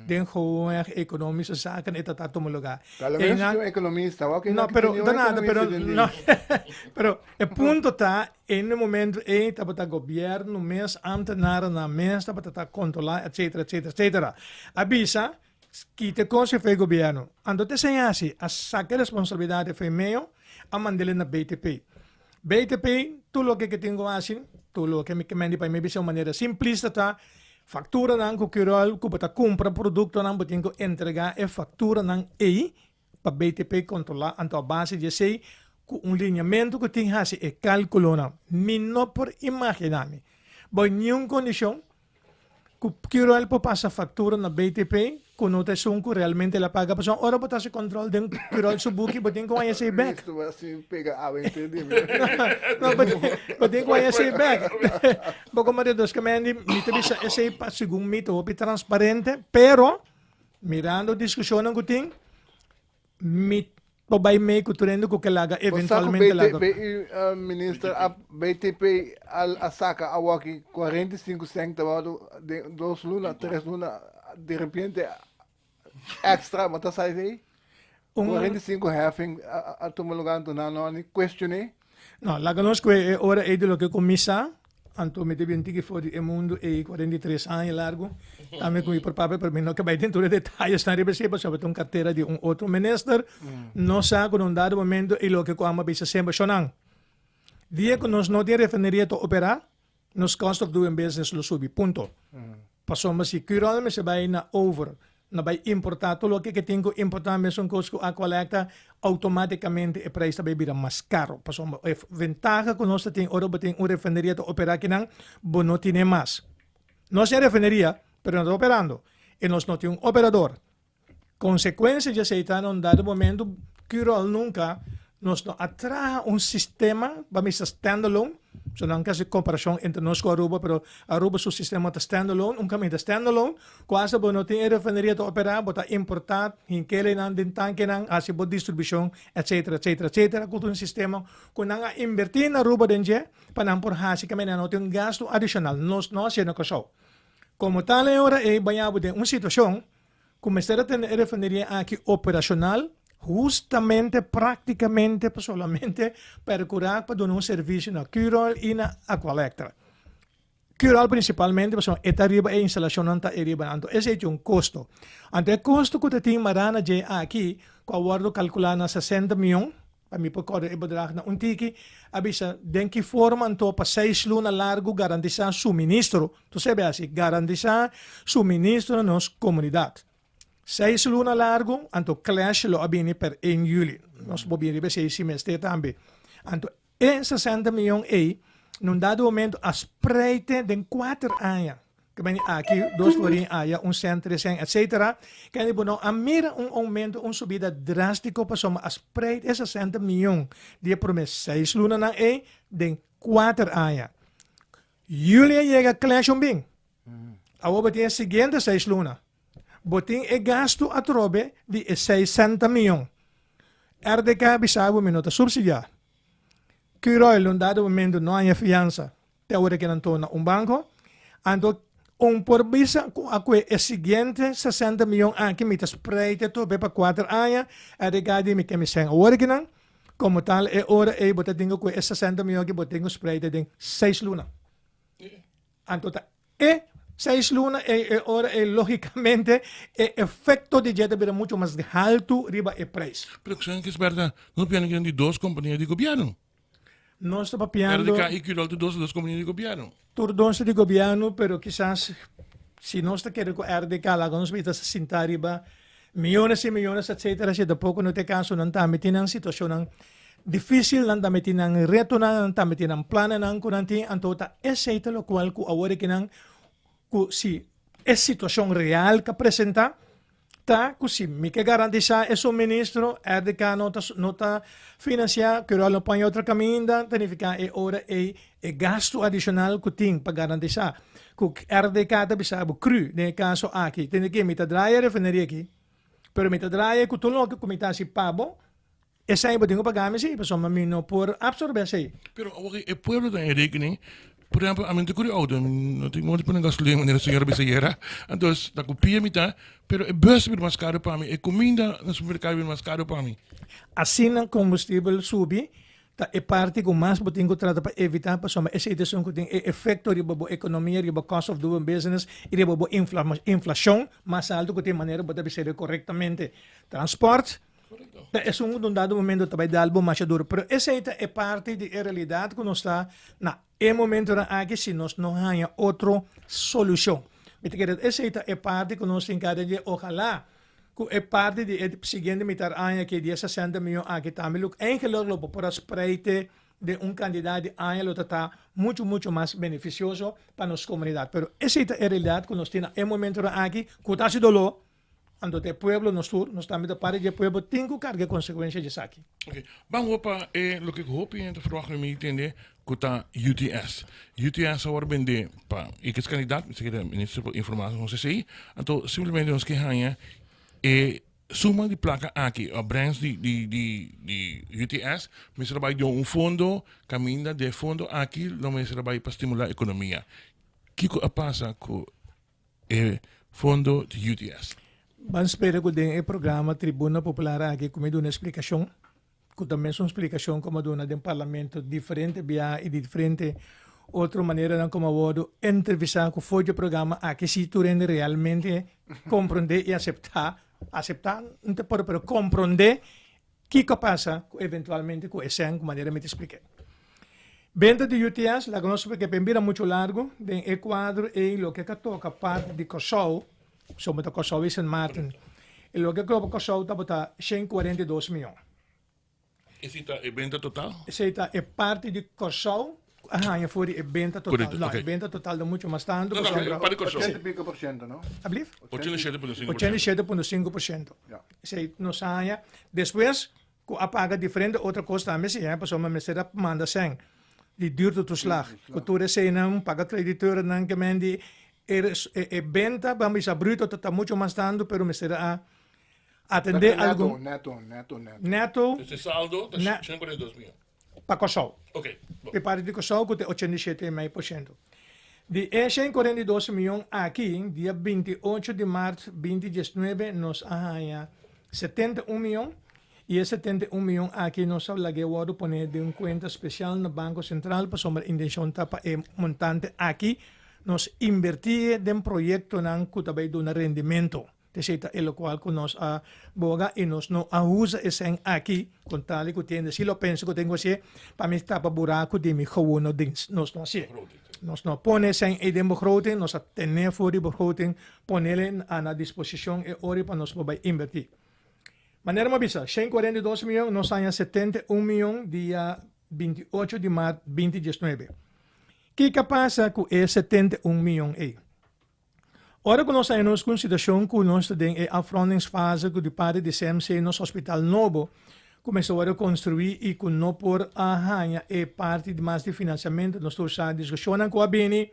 den gewoonweg ekonomische zaken e ta tuma lugá. Tal vez si un ekonomista, wak No, pero ta nada, pero no, pero e punto ta, en e momento ei tabata gobièrnu mes, ambtenarennan mes tabata ta kontrolá etcetera, etcetera, etcetera. A bisa, kita e kos efe gobièrnu. Anto ta esei hasi, a saka e responsabilidat efe meio, a mand'el na BTP. BTP, tur loke ke tin ku hasi, tur loke mi ke mendi pa mi bisa un manera simplista ta, Fakturanan ku Curoil ku bo ta kumpra produktonan bo tin ku entregá e fakturanan ei pa BTP kontrolá anto a base di esei ku un lineamentu ku tin hasi e kalkulonan. Mi no por imaginá mi bou niun kondishon ku Curoil por pasa faktura na BTP ku no ta esun ku realmente el a paga pasobra ora bo ta hasi kontrol den Curoil su buki bo tin ku haña esei bèk. Listo bo a pega awa henter di mi. No, bo tin ku haña esei bèk. Bo komo de dos kemendi mi ta bisa esei pa segun mi ta hopi transparente pero mirando diskushonnan ku tin mi Bo bai mei ku tur hende ku ke laga Bo sa ku eventualmente laga. BTP i minister a BTP al a saka awoki 45 cent ta wòrdu den dos luna tres luna de repente extra bo ta sa esei? Un 45 heffing a a tuma lugar anto nan no a ni cuestion'é. No, laga nos ku e ora ei di loke ku mi sa, anto mi ta bin tiki for di e mundu ei 43 aña largu, tambe ku mi por papia, pero mi no ke bai den tur e detayesnan riba esei pasobra ta un kartera di un otro minister. Nos sa ku na un dado momento e loke ku amo a bisa semper, Shonnan, dia ku nos no tin refineria ta operá, Nos cost of doing business lo subi, punto. Pasobra si Curoil mester bai na over, na bai importa tur loke ke tin ku importa mesun kos ku Aqualectra, automaticamente e prijs ta bai bira mas caro. Pasobra e ventaha ku nos ta tin ora bo tin un refineria ta opera akinan, bo no tine mas. Nos tin refineria, pero no ta operando y nos no tin un operador. Konsekuensia di esei ta na un dado momento Curoil nunka nos no a traha un sistema pa mester standalone, so nan ke hasi komparashon entre nos ku Aruba pero Aruba su sistema ta standalone, un kaminda standalone ku asta bo no tin e refineria ta operá bo ta importá hinkelenan den tankenan hasi bo distribushon etcetera etcetera etcetera ku ta un sistema ku nan a inbertí na Aruba den dje pa nan por hasi kaminda nan no tin un gastu adishonal nos no hasié na Kòrsou komo tal e ora ei baña bo den un situashon ku mester a tene e refineria aki operashonal hustamente praktikamente pa solamente perkurá pa duna un servisio na Curoil i na Aqualectra. Curoil prinsipalmente pasobra e ta riba e instalashonnan ta e riba nan. Anto esei tin un kosto. Anto e kosto ku ta tin mará na dje aki ku a wòrdu kalkulá na 60 mion, Pa mi por kòrda e bedrag na un tiki, a bisa den ki forma anto pa seis luna largu garantisá suministro, tu sebe hasi, garantisá suministro na nos komunidat. Seis luna largu, anto clash lo a bini per 1 juli. Nos por bini riba esei si mester tambe. Anto e 60 miyon ei, na un dado momento a spreite den kuater aña. Ke bini aki, dos florin aya, un sènt, tres sènt, etcetera. Kende bo no a mira un oumento, un subida drástiko pasobra a spreid e 60 mion di e promé seis lunanan ei den kuater aña. Juli a yega clash un bin. Awor bo tin e siguiente seis luna. Bo tin e gastu atrobe di e 60 mion. RDK a bisa bo mi no ta subsidiá. Curoil un dado momento no haña fiansa. Te ora ke nan torna un banko, anto un por bisa ku a kue e siguiente 60 miyon aki mi ta spreid e tope pa kuater aña, a rega di mi ke mi sèn awor aki nan, komo tal e ora ei bo ta tin ku kue e 60 miyon aki bo tin ku spreid e den seis luna. Anto ta e seis luna ei e ora ei logikamente e efekto di dje ta bira muchu mas haltu riba e preis. Pero ku Gisberta, no piensa ku di dos kompania di gobièrnu. Nos ta papiando. RDK y Curoil tur dos ta dos compania di gobierno. Tur dos ta di gobierno, pero kisas si nos ta kere cu RDK laga nos bita sinta riba miyones y miyones etcetera, si tampoco no ta e caso, nan tambe tin nan situacionnan dificil, nan tambe tin nan retonan, nan tambe tin nan planennan cu nan tin, anto ta esey ta locual cu awor aki nan cu si e situacion real ta presenta, Ta ku si mi ke garantisá e suministro, RDK no ta no ta finansiá, Curoil no pon otro kaminda, ta nifiká e ora ei e gastu adishonal ku tin pa garantisá ku RDK ta bisa bo cru den e kaso aki. Tende ke mi ta draai e refineria aki, pero mi ta draai ku tur loke ku mi ta hasi pa bo, Esei bo tin ku paga mi si, pasobra mi no por absorbe esei. Pero awor e pueblo ta en rekening, por ehempel, ami no ta kuri auto, mi no tin modo di pone gasolina manera señora bisa ayera, entonces ta ku pia mi ta, pero e bus a bira mas karo pa mi, e kuminda na supermerkado a bira mas karo pa mi. Asina kombustibel subi, ta e parti ku mas bo tin ku trata pa evita, pasobra esei ta esun ku tin e efekto riba bo ekonomia, riba cost of doing business i riba bo inflashon mas alto ku tin manera bo ta bis'e korektamente. Transport, Ta esun ku un dado momento ta bai dal bo masha duro. Pero esei ta e parti di e realidat ku nos ta na e momentonan aki si nos no haña otro solushon. Mi ta kere esei ta e parti ku nos tin kada dje. Ojalá ku e parti di e siguiente mitar aña aki di e 60 miyon aki tambe lo eigenlijk lo bo por a spreite den un kantidat di aña lo ta ta muchu muchu mas benefisioso pa nos komunidat. Pero esei ta e realidat ku nos tin na e momentonan aki ku ta hasi doló. Anto ta e pueblo nos tur, nos tambe ta parti di e pueblo tin ku karga e konsekuensia di esaki. Ok, ban wou pa e loke ku hopi hende ta verwacht mi mi tende ku ta UTS. UTS a wòrdu bendé pa ikes kandidat, mi sa kere minister por informá nos esei. Anto simplemente nos ke haña e suma di plaka aki, opbrengst di di di di UTS mester a bai den un fondo kaminda di e fondo aki lo mester a bai pa stimulá ekonomia. Kiko a pasa ku e fondo di UTS. Ban spera ku den e programa Tribuna Popular aki ku mi duna e splikashon, ku ta mesun splikashon ku mi a duna den Parlamento diferente biaha i di diferente otro maneranan ku mi a wòrdu entrevistá ku for di e programa aki si tur hende realmente komprondé i aseptá, aseptá no ta por pero komprondé Kiko a pasa ku eventualmente ku e sèn ku manera mi ta splik'é? Benta di UTS, laga nos splika p'e bira muchu largu, den e kuadro ei loke ka toka parti di Kòrsou, pasobra ta Kòrsou i Sint Maarten, e loke a toka Kòrsou tabata 142 mion. Esei ta e benta total? Esei ta e parti di Kòrsou ku a haña for di e benta total. Korekto, No, oké. e benta total ta muchu mas tantu No, no, pasobra. parti Kòrsou. 80 y pico por ciento, no? Ablief? 87.5%. 87.5%. Ja. Esei nos a haña. Despues ku a paga diferente otro kos tambe si, pasobra mester a manda sèn di duurtoeslag. Ku tur eseinan paga krediteurnan ke men di e e benta ban bisa bruto ta ta mucho mas tantu pero mester a atendé algun. Neto, neto, neto, neto. Neto. Dus e saldo ta 142 mion. Pa Kòrsou. Ok, bon. E parti di Kòrsou ku ta 87,5%. Di e 142 mion aki, dia 28 di mart 2019 nos a haña 71 mion i e 71 mion aki nos a lag'é wòrdu poné den un kuenta spesial na Banko Sentral pasobra intenshon ta pa e montante aki nos inberti'e den proyektonan ku ta bai duna rendimentu. Esei ta e lokual ku nos a boga i nos no a usa e sèn aki kon tal i ku tiende si lo pensa ku tin ku hasié pa mi tapa buraku di mi gewono dins. Nos no hasié. Nos no a pone e sèn ei den begroting, nos a ten'é for di begroting, ponele a na disposishon e ora pa nos por bai inbertí. Manera mi a bisa, 142 mion, nos haña 71 mion dia 28 di mart 2019. Kiko a pasa ku e 71 mion ei? Ora ku nos haña nos ku un situashon ku nos ta den e afrondingsfase ku di parti di CMC nos hospital nobo ku mester wòrdu konstruí i ku no por a haña e parti di mas di finansiamentu nos tur sa diskushonnan ku a bini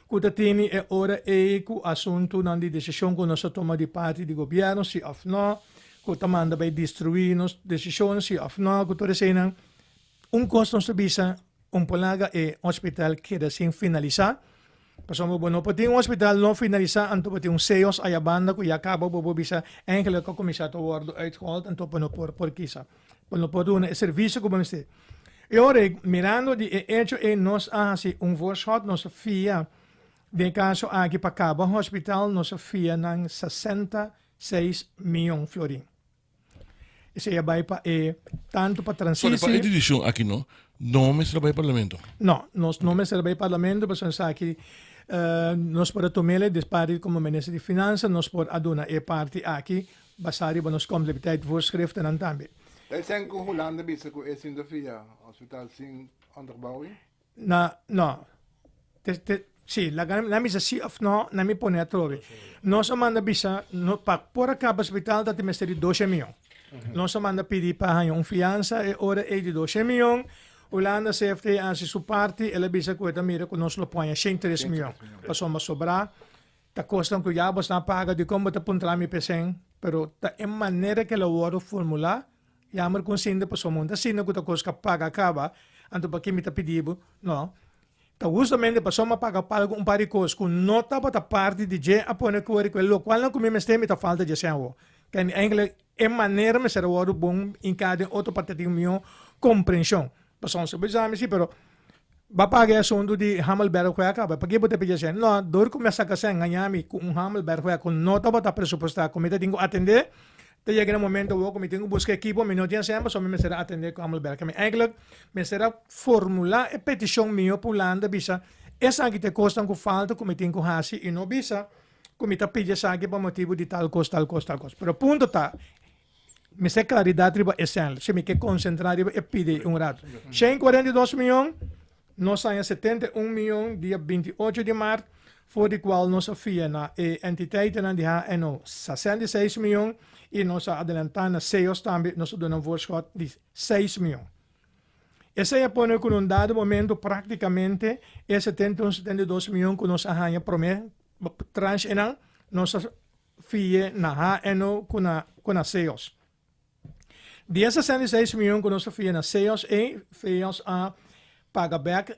ku ta tini e ora ei ku asuntunan di desishon ku nos a tuma di parti di gobièrnu si òf nò ku ta manda bai destruí nos desishon si òf nò ku tur eseinan Un kos nos ta bisa, un por laga e hospital keda sin finalisá, pasobra bo no por tin un hospital no finalisá anto bo tin un seos aya banda ku ya kaba bo por bisa eigenlijk a kuminsá ta wòrdu uitgehold anto bo no por por kisa, bo no por duna e servisio ku bo mester. E ora ei mirando di e echo ei nos a hasi un voorschot, nos a fia den e kaso aki pa kaba hospital nos a fia nan 66 mion florin. Esei a bai pa e tantu pa Sorry, transisi. pa e decision aki no, no mester a bai parlamento. No, nos no mester a bai parlamento pasobra esaki nos por a tum'el des parti komo minister di finansa nos por a duna e parti aki basá riba nos comptabiliteitsvoorschriftennan tambe. Ta esei ku Hulanda bisa ku e sinta fia hospital sin onderbouwing? Na, no. Te, te, sí, laga na bisa sí of no, na mi pone atrobe. Nos a manda bisa, no, pa por a kaba hospital ta mester di 12 mion. Nos a manda pidi pa haña un fiansa e ora ei di 12 mion. Hulanda CFT a hasi su parti, el a bisa ku e ta mira ku nos lo poña 103 mion. Pasobra sobrá ta kosnan ku ya bos a paga, dikon bo ta puntra mi p'esei? Pero ta e manera ku el a wòrdu formulá Jammer ku un sinta pasobra un ta sinta ku ta kos ka paga kaba, anto paki mi ta pidi bo? No. Ta hustamente pasobra mi a paga pa algu un par di kos ku no tabata parti di dje a pone kore ku e lokualnan ku mi mester mi ta falta dje sèn awo. Kende eindelijk e manera mester a wòrdu bon hinká den otro pa ta tin mihó komprenshon. Pasobra si bo bisa mi si pero bo a paga e asuntu di Hamelberg ku a kaba, paki bo ta pidi esei? No, dor ku mi a saka sèn ngaña mi ku un Hamelberg ku no tabata presupuestá ku mi ta tin ku atendé, Ta yega na momento awor ku mi tin ku buska ekipo, mi no tin asemba, so mi mester a atendé ku Hamelberg. Mi eigenlijk mester a formulá e petishon mihó pa Hulanda bisa esaki ta e kosnan ku falta ku mi tin ku hasi i no bisa. ku mi ta pidi esaki pa motibu di tal kos, tal kos, tal kos. Pero punto ta, mester klaridat riba e sèn. Si mi ke konsentrá riba e pidi un ratu. 142 mion, nos haña 71 mion dia 28 di mart, for di kual nos a fia na e entiteitennan di HNO 66 mion i nos a adelantá na SEOS tambe, nos a duna un voorschot di 6 mion. Esei a pone ku na un dado momento práktikamente e 71, 72 mion ku nos a haña promé tranchenan, nos a fi'e na HNO ku na ku na SEOS. Di e 66 mion ku nos a fia na SEOS ei, SEOS a paga bèk,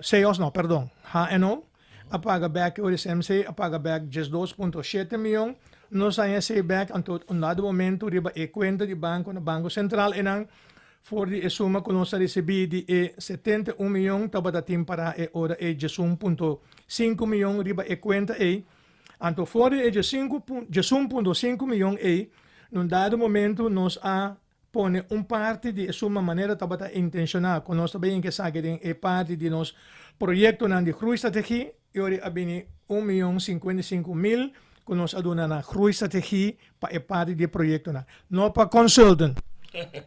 SEOS no, perdon, HNO a paga bèk e ora SMC a paga bèk 12.7 mion, nos a haña esei bèk anto un dado momento riba e kuenta di banko na Banko Sentral einan For di e suma ku nos a risibí di e 71 mion tabata tin pará e ora ei 11.5 mion riba e kuenta ei. Anto for di e 11.5 mion ei, na un dado momentu nos a pone un parti di e suma manera tabata intenshoná ku nos ta bin ke esaki den e parti di nos proyektonan di groeistrategie i ora a bini un mion 55 mil ku nos a duna na groeistrategie pa e parti di e proyektonan. No pa consultant,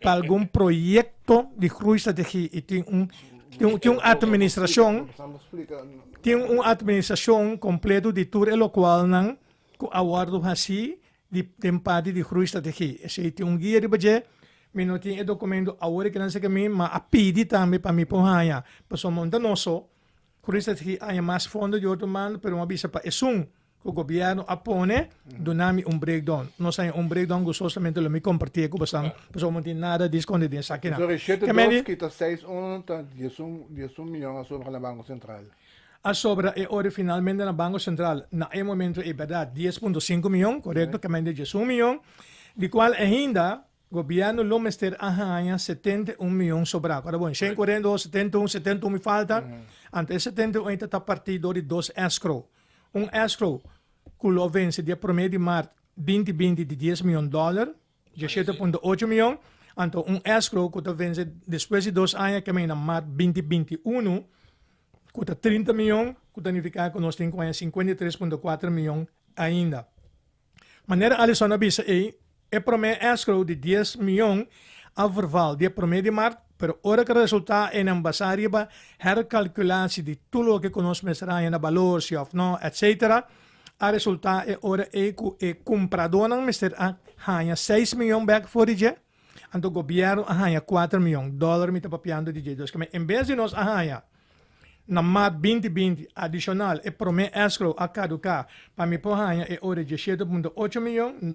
pa algun proyekto di groeistrategie i tin un tin un administrashon, tin un administrashon kompleto di tur e lokualnan ku a wòrdu hasí di den parti di groeistrategie. Esei tin un guia riba dje, mi no tin e dokumento awor e kinan seka mi, ma a pidi tambe pa mi por haña, pasobra no ta nos so, groeistrategie a haña mas fondo di otro manda, pero mi a bisa pa esun ku gobièrnu a pone duna mi un breakdown. Nos haña un breakdown gustosamente lo mi kompartié ku bosan, pasobra no tin nada di skonde den esakinan. Sorry, shete dos kita seis uno ta 11, 11 miyon a sobra na Banko Sentral. A sobra e ora finalmente na Banko Sentral na e momento ei bèrdat 10.5 miyon, korekto, ke mende 11 miyon, di kual ainda gobièrnu lo mester a haña 71 miyon sobrá. Ora bon, 142, 71, 71 mi falta, anto e 71 ei ta ta partí dor di dos escrow. Un escrow ku lo vense dia promé di mart 2020 di 10 miyon dòler, 17.8 miyon, anto un escrow ku ta vense despues di 2 aña ke mei na mart 2021 ku ta 30 miyon, ku ta nifiká ku nos tin ku haña 53.4 miyon ainda. Manera Alison a bisa ei, e promé escrow di 10 miyon a verval dia promé di mart, pero ora ku resultá einan basá riba herkalkulatie di tur loke ku nos mester haña na balor, si òf no, etcetera, a resultá e ora ei ku e kumpradónan mester a haña 6 miyon bèk for di dje, anto gobièrnu a haña 4 miyon dòler mi ta papiando di dje. Dus keme en bes di nos a haña na mart 2020 adishonal e promé escrow a kaduká pa mi por haña e ora 17.8 miyon,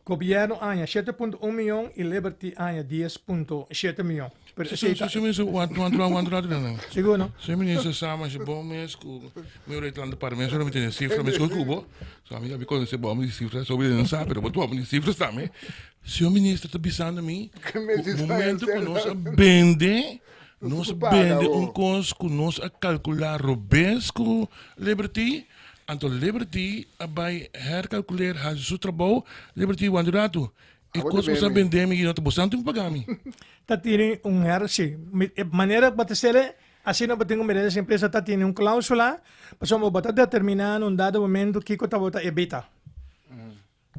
gobièrnu a haña 7.1 miyon i Liberty a haña 10.7 miyon. Pero esei ta Señor minister, want want want want want Sigur no? Señor minister, sa mas bon mes ku mi ora itlanda para mes ora mi tene sifra mes ku kubo. So ami ami konosé bo di sifra, so mi no sa, pero bo tu di sifras tambe. Señor minister ta bisando mi ku momento ku nos a bende, nos a bende un kos ku nos a kalkulá robes ku Liberty, anto Liberty a bai herkalkuleer hasi su trabou, Liberty wanta un ratu. E kos ku sa bende mi no ta bo santu ku paga mi. Ta tene un her si. E manera ku bo ta sele asina bo tin ku mira es empresa ta tene un klausula pasobra bo ta determina na un dado momento kiko ta bo ta evita.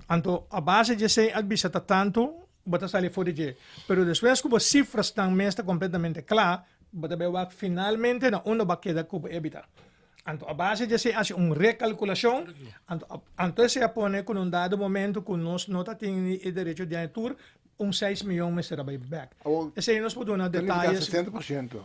Anto a base di esei a bisa ta tantu bo ta sali for di dje. Pero despues ku bo sifrasnan mes ta kompletamente kla bo ta bai wak finalmente na unda bo a keda ku bo evita. Anto a base di esei hasi un rekalkulashon, anto anto esei a pone ku na un dado momento ku nos no ta tin e derecho di haña tur un 6 miyon mester a bai bèk. Esei nos por duna detayes 60%.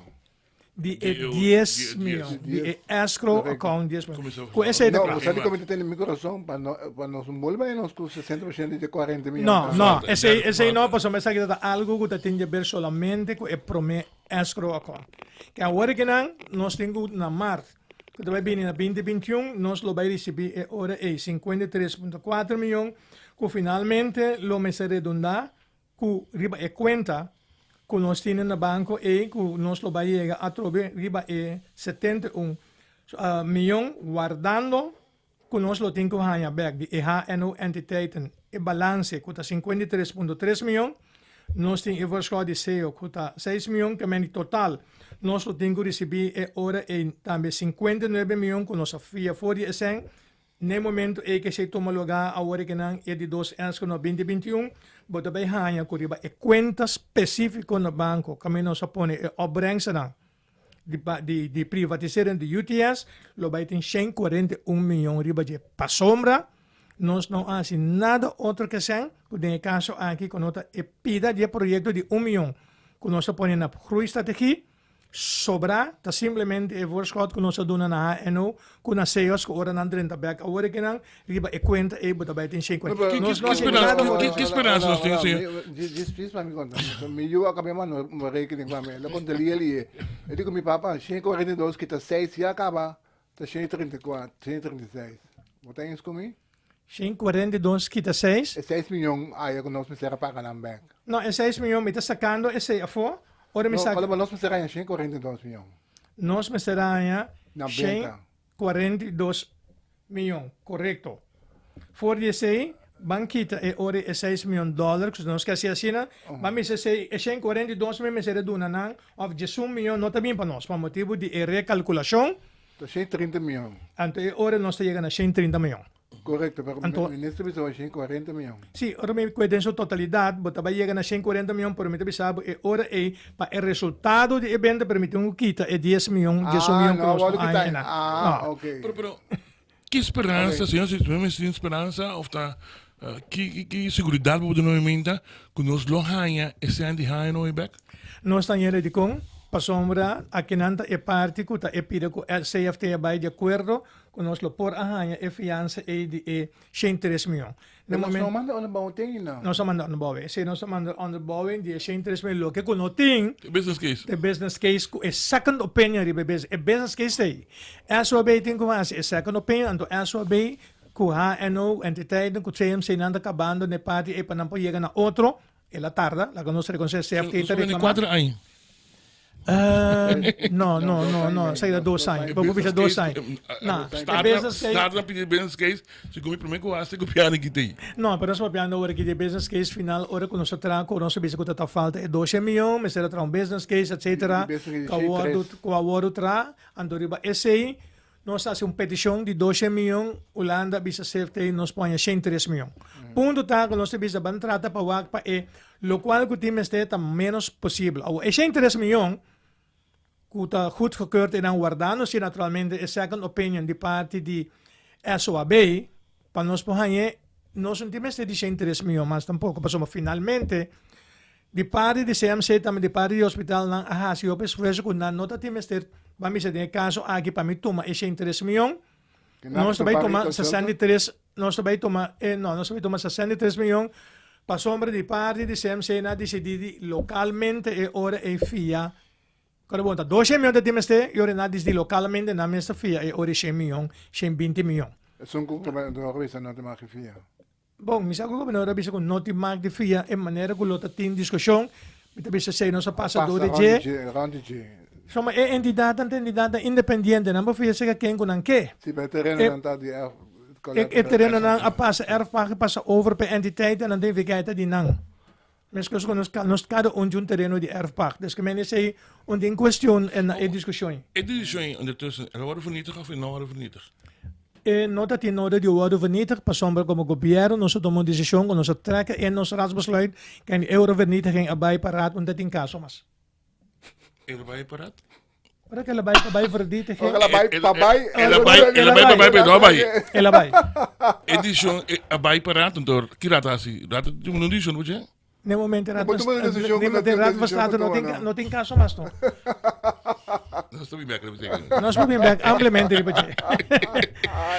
di e 10 miyon, di e escrow account 10 miyon. Ku esei ta No, kla. bo sa di komo ta tene mi corazon pa no pa nos bolba e nos ku 60% di e 40 miyon. No, no, esei esei no pasobra esaki ta algu ku ta tin di haber solamente ku e promé escrow account. Ke awor ki nan nos tin ku na mart ku ta bai bini na 2021 nos lo bai risibí e ora ei 53.4 miyon ku finalmente lo mester redundá ku riba e kuenta ku nos tene na banko ei ku nos lo bai yega atrobe riba e 71 miyon wardando ku nos lo tin ku haña bèk di e HNO entiteiten e balanse ku ta 53.3 miyon, nos tin e voorschot di SEO ku ta 6 miyon, ke men di total nos lo tin ku risibí e ora ei tambe 59 miyon ku nos a fia for di esèn. N'e momento ei ku esei tuma lugá awor ku nan e di dos escrow na 2021, bo ta bai haña ku riba e kuenta spesífiko na banko kaminda nos a pone e opbrengstnan di di di privatisering di UTS lo bai tin 141 mion riba dje. Pasobra nos no a hasi nada otro ke esei ku den e kaso aki ku no ta e pida di e proyekto di un mion ku nos a pone na groeistrategie Sobrá ta simplemente e voorschot ku nos a duna na HNO ku na SEOS ku ora nan drenta bèk awor e kinan riba e kuenta ei bo ta bai tin shen kuenta. Nos no hasi nada Ki por ki speransa nos tin señor? Djis djis pa mi konta. Mi yu a kaba manda un rekening pa mi. El a konta li el i e di ku mi papa 142 kita seis ya kaba ta 134, 136. Bo ta eens ku mi? 142 kita seis. E seis miyon aya ku nos mester a paga nan bek. No, e seis miyon mi ta sakando esei afó. Ora mi No, saka. ma nos mester haña 142 miyon. Nos mester haña Na benta. 142 miyon, korekto. For di esei, ban kita e ora e seis miyon dòler ku nos ke hasi asina, ban bisa esei e 142 miyon mester a duna nan òf 11 miyon no ta bin pa nos pa motibu di e rekalkulashon. Ta 130 miyon. Anto e ora nos ta yega na 130 miyon. Korekto, pero Anto, minister bisa bo 140 miyon. Si, ora mi kue den su totalidat, bo ta bai yega na 140 miyon, pero mi ta bisa bo e ora ei pa e resultado di e benta, pero mi tin ku kita e 10 miyon, 11 Ah, miyon ku no, nos wòrdu no kita. haña einan. Ah, No. ok. Pero, pero, ki speransa, señor, si mi mester tin speransa of ta ki, ki, ki seguridat bo por duna mi minta ku nos lo haña e sèn di haña no bèk? Nos ta ñere dikon, pasobra akinan ta e parti ku ta e pida ku CFT a bai di akuerdo ku nos lo por a haña e fiansa ei di e 103 mion. Na Pero nos no manda onderbouwing tin no. Nos a manda onderbouwing. Si nos a manda onderbouwing di e 103 mion loke ku no tin. E business case. E business case ku e second opinion riba e business. E business case ta ei. SOB tin ku hasi e second opinion anto SOB ku HNO entiteiten ku CMC nan ta kabando na e parti ei pa nan por yega na otro. El a tarda, laga nos reconoce CFT ta reclama. Cuatro aña. No, no, no, no, esaki ta dos aña. Bo por bisa dos aña. No, e business case. Start na pidi business case, si cu mi primer cu haci gobièrnu kita ei. No, pero nos papiando awor aki di e business case final, ora cu nos a traha cu nos a bisa cu ta ta falta e doce miyon, mester a traha un business case, etcetera, cu a wordo, cu a wordo traha, anto riba esey Nos a hasi un petishon di doshen miyon, Hulanda a bisa CFT nos por haña shen tres miyon. Punto ta ku nos ta bisa ban trata pa wak pa e lokual ku tin mester ta ménos posibel. Awor e shen tres miyon ku ta goedgekeurd einan wardando si naturalmente e second opinion di parti di SOAB pa nos por hañ'e nos no tin mester di shen tres miyon mas tampoko pasobra finalmente Di parti di CMC tambe di parti di hospitalnan a hasi hopi esfuerso ku nan no ta tin mester ban bisa den e kaso aki pa mi tuma e 103 mion. Nos ta bai tuma 63 nos ta bai tuma e no nos ta bai tuma 63 mion pasobra di parti di CMC nan a disidí di lokalmente e ora ei fia Kòrda bon ta 200 mion ta tin mester i ora nan a disidí lokalmente nan mes ta fia e ora e 100 mion 120 mion. Esun ku gobernador a bisa no ta maki fia. Bon, mi sa ku gobernador a bisa ku no tin mak di fia e manera ku lo ta tin diskushon, mi ta bisa esei nos a pasa dor di dje. Rond di dje. Soma e entidatnan ta entidatnan independiente, nan por fia seka ken ku nan ke. Si, pero e terenonan ta di erf. E terenonan a pasa erfpacht a pasa over pa e entiteiten, nan ta indiká e ta di nan. Meskos ku nos nos kada un di un tereno di erfpacht. Dus ke men esei un tin kuestion na e diskushon. E diskushon ondertussen, el a wòrdu vernietig òf e no a wòrdu vernietig? E no ta tin noda di wòrdu vernietig pasobra komo gobièrnu nos a tuma un desishon ku nos a trèk e nos raadsbesluit ken di euro vernietiging a bai pa raad un ta tin kaso mas. El a bai pa raad? Ora ku el a bai pa bai vernietiging. Ora el a bai pa bai. El a bai el a bai pa bai pero no a bai. El a bai. E desishon a bai pa raad anto ki raad a hasi? Raad a tuma un desishon bo dje? Ne momento Bo tuma un desishon ku no tin Raad van desishon State pa no tuma, tin no tin kaso mas no. Nos ta bin bek riba dje. Nos por bin bek ampliamente riba dje.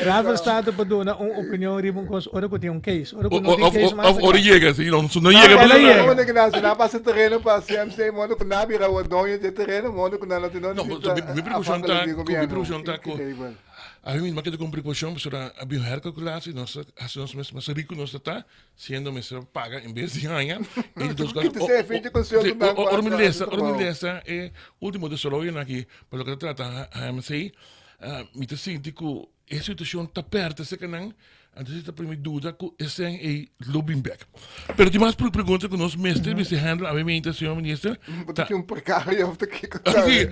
Raad van State por duna un opinion riba un kos ora ku tin un case. Ora ku no tin case mas. Of ora yega si no no yega. El a yega. Mondo ku nan si nan pasa tereno pa CMC mondo ku nan bira awor doño di e tereno mondo ku nan no tin No, mi preocupacion ta ku mi preocupacion ta ku a mi mismo a keda ku un preocupacion pasobra a bin un hercalculatie nos a hasi nos mes mas riku nos ta ta. Siendo mester paga en bes di haña. E di dos Kita se efeito con sueldo nan Ora mi lesa, ora mi lesa e ultimo desaroyonan aki pa loke ta trata HMC, mi ta sinti ku e situacion ta pèrta serka nan. Anto si ta primi duda ku e sèn ei lo bin bèk. Pero tin mas pregunta ku nos mester mester handle awe señor minister. Bo ta tin un precario of ta kiko ta? Si,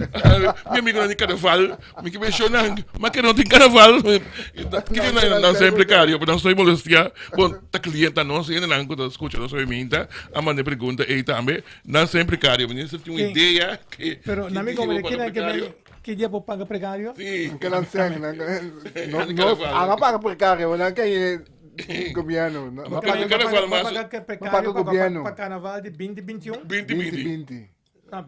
mi amigonan di carnaval, mi ke menciona nan, ma ke no tin carnaval, kiko nan nan ser precario, pero nan estoy molestia, bon ta clienta nos hendenan ku ta skucha nos awe minta a manda e pregunta ei tambe, nan ser precario, minister tin un idea ke Pero nan mi komprende kinan ke men ki dia bo paga precario? Si. Ke nan sèn, nan no no a paga precario, nan ke Gobierno. No, no paga carnaval mas. Paga que precario paga gobierno. Pa carnaval di 2021. 2020. 2020. Ah,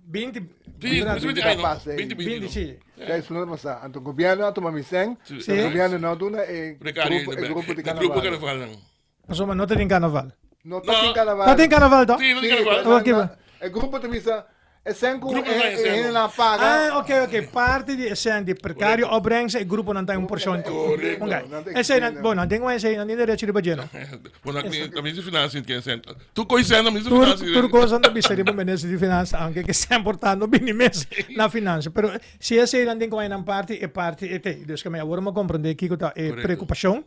20 Sí, 20, 20, 20, 20, sí. Ya eso no pasa. Anto gobierno a toma mi sen. Sí. El gobierno no duna e Precario grupo, e grupo di Grupo carnaval. carnaval. Pasobra no ta tin carnaval. No No. ta tin carnaval. Ta tin carnaval to? Sí, no tin Sí, carnaval. pero Ok, va. E grupo te bisa e sen ku Grupo e no hay e sen. hende na paga. Ah, ok, ok. Parti di esei di precario opbrengst e grupo nan ta un porcion. Correcto. Ok. Nan ta Esei nan, extiende. bon, nan tin un esei, nan tin derecho riba dje, no? Bueno, mi mi ministro di finanzas tin sen. Tur kos sen, ministro di Tur, finanzas. tur cosa nan bisa riba minister di finanzas, aunke ke semper ta no bini mes na finanzas. Pero si esei nan tin ku nan parti, e parti e te. Dus ke mi awor mi a comprende kiko ta e Correcto. preocupacion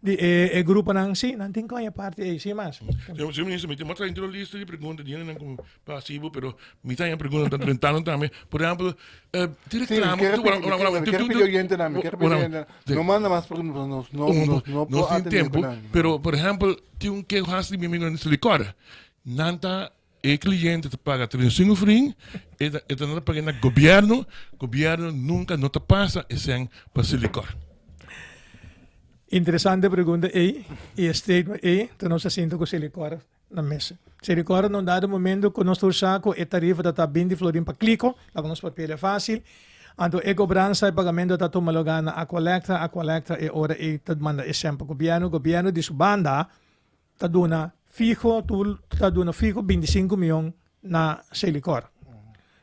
di e e gruponan. Si, nan tin ku e parti ei, sin mas. Señor señor minister, mi tin mostra intro lista di pregunta di hendenan ku pa hasi bo, pero mi ta haña pregunta tan drentando tambe. Por ehempel, eh, tin Sí, mi reclamo, quiero tu, ora, ora, ora, mi tu, quiero tu, pedir tu, oyentenan, mi quiero pedir ora, oyentenan. sí. No manda mas preguntas, nos no, Un, nos no nos por tin atender tempo, ku nan. pero por ehempel, tin un keho hasi di mi amigo Silicor. Nan ta e cliente ta paga 35 florin, e ta e ta nan ta paga na gobierno, gobierno nunca no ta pasa e cen pa Silicor. Interesante pregunta ei y e statement ei ta nos a sinta cu Selicor na mesa. Selicor na un dado momento cu nos tur sa cu e tarifa ta ta binti florin pa clico, laga nos papia e facil, anto e cobransa e pagamento ta tuma lugar na Aqualectra, Aqualectra e ora ei ta manda e cen pa gobierno, gobierno di su banda ta duna fiho tur ta duna fiho bintisinco miyon na Selicor.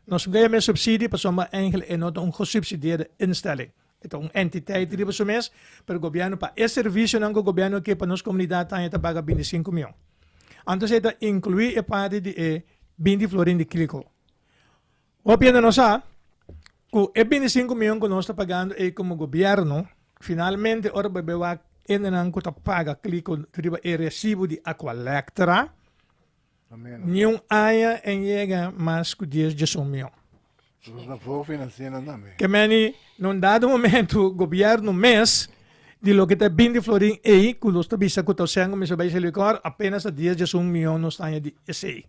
Nos no gaya mes subsidie pasobra eigenlijk e no ta un gesubsidieerde instelling. E ta un entiteit riba su mes, pero gobièrnu pa e servisionan ku gobièrnu ke pa nos komunidat haña ta paga bintisinku mion. Anto esei ta inkluí e parti di e binti florin di kliko. Hopi hende no sa ku e bintisinku mion ku nos ta pagando ei komo gobièrnu, finalmente ora bo bai wak hendenan ku ta paga kliko riba e resibu di Aqualectra, Niun aña en yega mas ku dies diesun mion. Nos ta for financiera tambe. Ke meni na un dado momento gobierno mes di loke ta binti florin ei ku nos ta bisa ku ta osen ku mester bai Selikor apenas ta dies diesun mion nos ta haña di esei.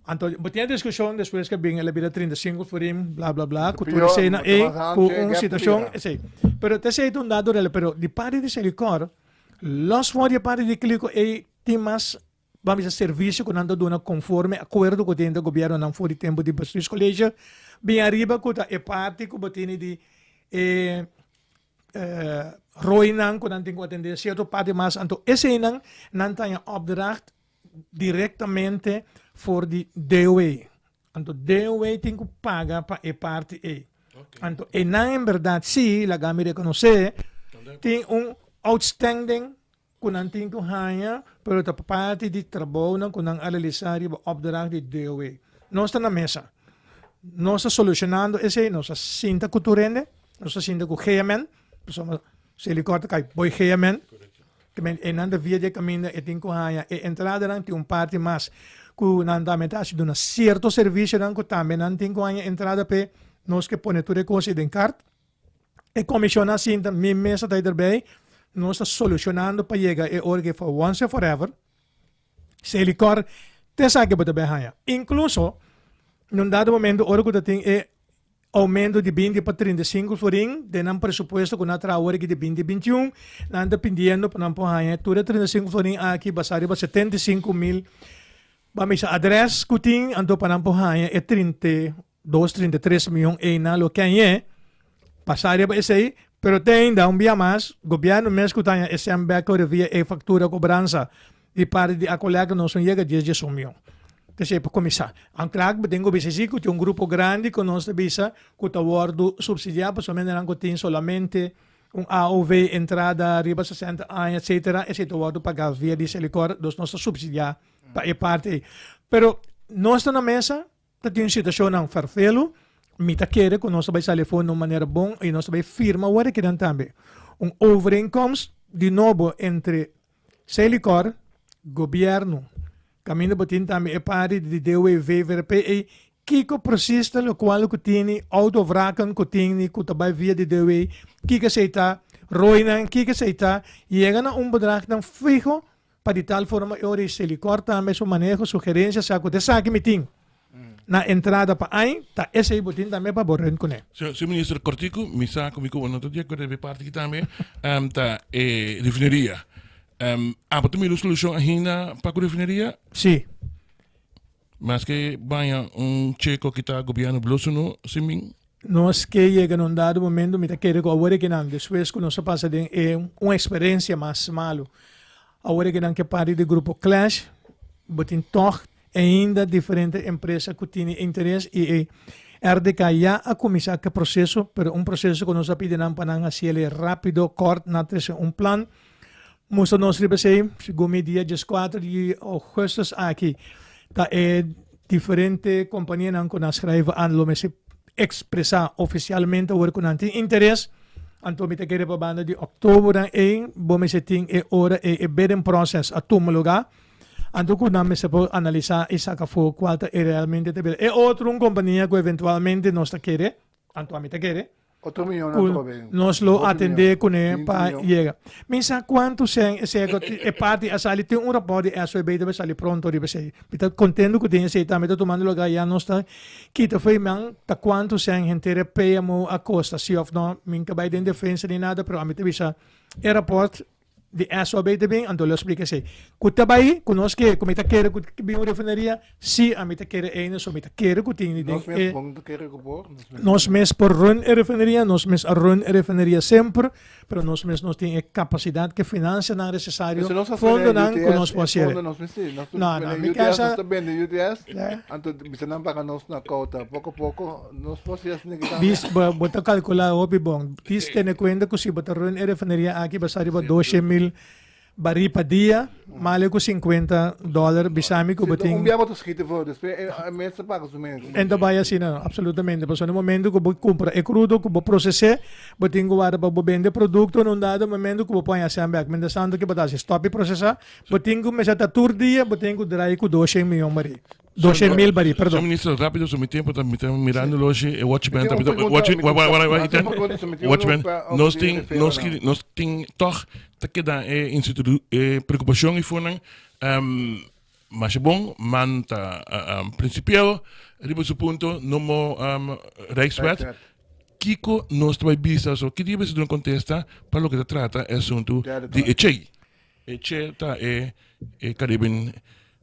Anto bo tin e diskushon despues ke bin el a bira 35 florin bla bla bla ku tur esei na ei ku un situashon esei. Pero ta esei ta un dado real pero di parti di Selikor los for di e parti di kliko ei tin mas Ban bisa servisio ku nan ta duna konforme akuerdo ku tin entre gobièrnunan for di tempu di Bestuurscollege bin ariba ku ta e parti ku bo tene di e rooinan ku nan tin ku atendé sierto parti mas anto eseinan nan ta haña opdracht direktamente for di DOW. Anto DOW tin ku paga pa e parti ei. Anto einan en bèrdat si laga mi rekonosé tin un outstanding ku nan tin ku haña, pero ta parti di trabounan ku nan a realisá riba opdracht di DOW. Nos ta na mesa. Nos ta solushonando esei, nos a sinta ku tur hende, nos a sinta ku GMN, pasobra Selikor ta kai boi GMN, te men einan ta via di e kaminda e tin ku haña e entradanan, tin un parti mas ku nan tambe ta hasi duna sierto servisionan ku tambe nan tin ku haña entrada p'e, nos ke pone tur e kos ei den kart. E comision a sinta, mi mes a ta erbij, nos ta solucionando pa yega e ora ke for once and forever, Selikor te esaki bo ta bay haña. Incluso, na un dado momento ora ku ta tin e aumento di binti pa 35 florin den nan presupuesto ku nan a traha awor aki di binti bintiun, nan ta pidiendo pa nan por haña tur e 35 florin aki basa riba 75 mil, ban bisa adres ku tin, anto pa nan por haña e 30. Dos 33 miyon einan lo ken ye pasa riba esei, pero te ainda un bia mas gobierno mes ku ta haña e sèn bèk ora via e faktura kobransa di parti di Acolec nos no yega dies diesun miyon. Esei pa kuminsá. Anklaak bo tin ku bisa si ku tin un grupo grandi ku nos ta bisa ku ta wòrdu supsidiá pasobra mendenan ku tin solamente un AOV entrada riba 60 aña etcetera esei ta wòrdu pagá via di Selikor dus nos ta supsidiá pa e parti ei. Pero nos ta na mesa. Ta tin situacionnan ferfelu, mi ta kere cu nos ta bay sali afo na un manera bon y nos ta bay firma awor akinan tambe. Un overeenkomst di nobo entre Selikor, Gobièrnu, kaminda bo tin tambe e parti di DOW VVRP ei, kiko precies ta lokual ku tini, autovraken ku tini ku ta bai via di DOW, kiko esei ta, rooinan, kiko esei ta, yega na un bedragnan fiho pa di tal forma e ora ei Selikor tambe su maneho, su gerensia sa ku ta esaki mi tin na entrada pa añ, ta esei bo tin tambe pa bo rent kuné. Señor Minister, kortiku, mi sa ku mi ku bo no ta di akuerdo riba e parti aki tambe, ta e refineria. Abo ta mira un solushon ainda pa ku refineria? Si. Maske baña un cheko kita gobierno bloso no sin bin? Nos ke yega na un dado momento, mi ta kere ku awor e kinan, despues ku nos a pasa den e un eksperensia mas malu, awor e kinan ke parti di grupo Clash, bo tin tòg ainda diferente empresa ku tene interes i e RDK ya a kuminsá ku e proseso, pero un proseso ku nos a pidi nan pa nan hasi el rápido, kòrt, nan a trese un plan. Mustra nos riba esei, segun mi dia dieskuater di ougùstus aki ta e diferente kompanianan ku nan skrève an lo mester ekspresá ofisialmente awor ku nan tin interes. Anto mi ta kere pa banda di òktobernan ei bo mester tin e ora ei e bidding process a tuma lugá. Anto ku nan mester por analisá i saka afó kual ta e realmente ta bira. E otro un kompania ku eventualmente nos ta kere, anto ami ta kere, Otro miyon ku atrobe. nos lo Hopi atendé miyon. kuné 20 pa miyon. yega. Mi sa kuantu sèn esei ku e parti a sali, tin un rapòrt di SOB debe sali pronto riba esei. Mi ta kontentu ku tin esei tambe ta tumando lugá, ya nos ta kita fo'i man ta kuantu sèn henter e PMO a kosta, si òf no. Mi ka bai den defensa ni nada, pero ami ta bisa e rapòrt Di SOB ta bin, anto lo splika esei. Ku ta bai, ku nos ke, ku mi ta kere ku bin un refineria, si ami ta kere eina, so mi ta kere ku tin di den Nos mes e. bon ta kere ku por, nos mes. Nos mes por run e refineria, nos mes a run e refineria semper, pero nos mes nos tin e kapasidat ku e finansianan nesesario, Pero si nos a fondonan bende ku nos UTS, por e hasié. fondo nos mes si. Nos No, no, bende mi UTS, kasa. nos ta bende UTS, anto bisa nan paga nos na kouta poko poko. Nos por si asina ki tambe. Bis, bo, bo ta kalkulá hopi bon. Dis tene kuenta ku si bo ta run e refineria aki bo sa riba 200,000 barí pa dia, male ku 50 dòler, bisa mi ku bo Si, un tin. bia bo ta skiti for, despues e, e mes ta paga su mes. En ta bai asina, no, absolutamente. Pasobra na momento ku bo kumpra e krudo, ku bo proses'é, bo tin ku warda pa bo bende produkto na un dado momento ku bo por haña sèn bèk. Mientras tanto ke bo ta hasi? Stòp di prosesá. Bo tin ku mester ta tur dia bo tin ku drai ku 200 mion barí. 200,000 barí, perdon. Señor Minister, rápido, so mi tempo ta, mi ta mirando loshi, e watchman Mi ta, tin un pregunta, watch, mi tin wa, wa, wa, wa, mi tin un pregunta, so mi tin watchman, uno pa nos op tin, die nos, referer nos tin toch ta keda e institu, e preocupacion y fonan, um, masha bon, man ta um, principieel, riba su punto, no mo um, Rijkswet. Rijkswet. Kiko nos ta bai bisa, so ki dia bisa duna contesta pa loke ta trata e asunto Derde di trap. e chei. E che ta e e Caribbean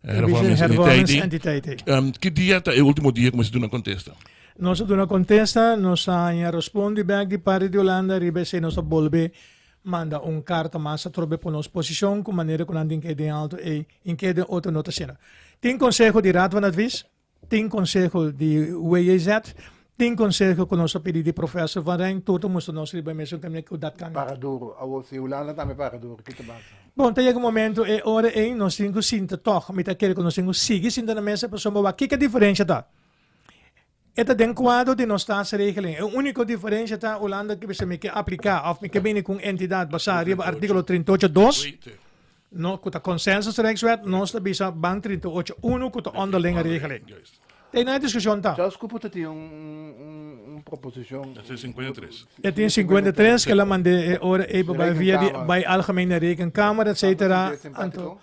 Hervormingsentiteit. Hervormingsentiteit. Ki dia ta e ultimo dia ku mester duna kontesta? Nos a duna kontesta, nos a haña respondi bèk di parti di Hulanda riba esei nos a bolbe manda un karta mas atrobe por nos posishon ku manera ku nan tin ke den alto ei in ke den otro no ta asina. Tin konseho di Raad van Advies Tin konseho di WJZ, tin konseho ku nos a pidi di Professor Van Rijn, tur ta mustra nos riba e mesun kaminda ku dat kan. Para duro. Awor si Hulanda tambe para duro, ki ta pasa? Bon, ta yega un momento e ora ei nos tin ku sinta tòg. Mi ta kere ku nos tin ku sigui sinta na mesa pasobra wak kiko e diferensha ta. E ta den kuadro di nos staatsregeling. E úniko diferensha ta Hulanda ke bisa mi ke apliká òf mi ke bini ku un entidat basá riba artíkulo 38 dos. No, ku ta consensusrijkswet, nos ta bisa ban 38 uno ku ta onderlinge regeling. Te na e diskushon ta. Charles Cooper ta tin un un proposishon. E tin 53. E tin 53 ke el a mand'é e ora ei pa bai via di bai Algemene Rekenkamer etcetera. Anto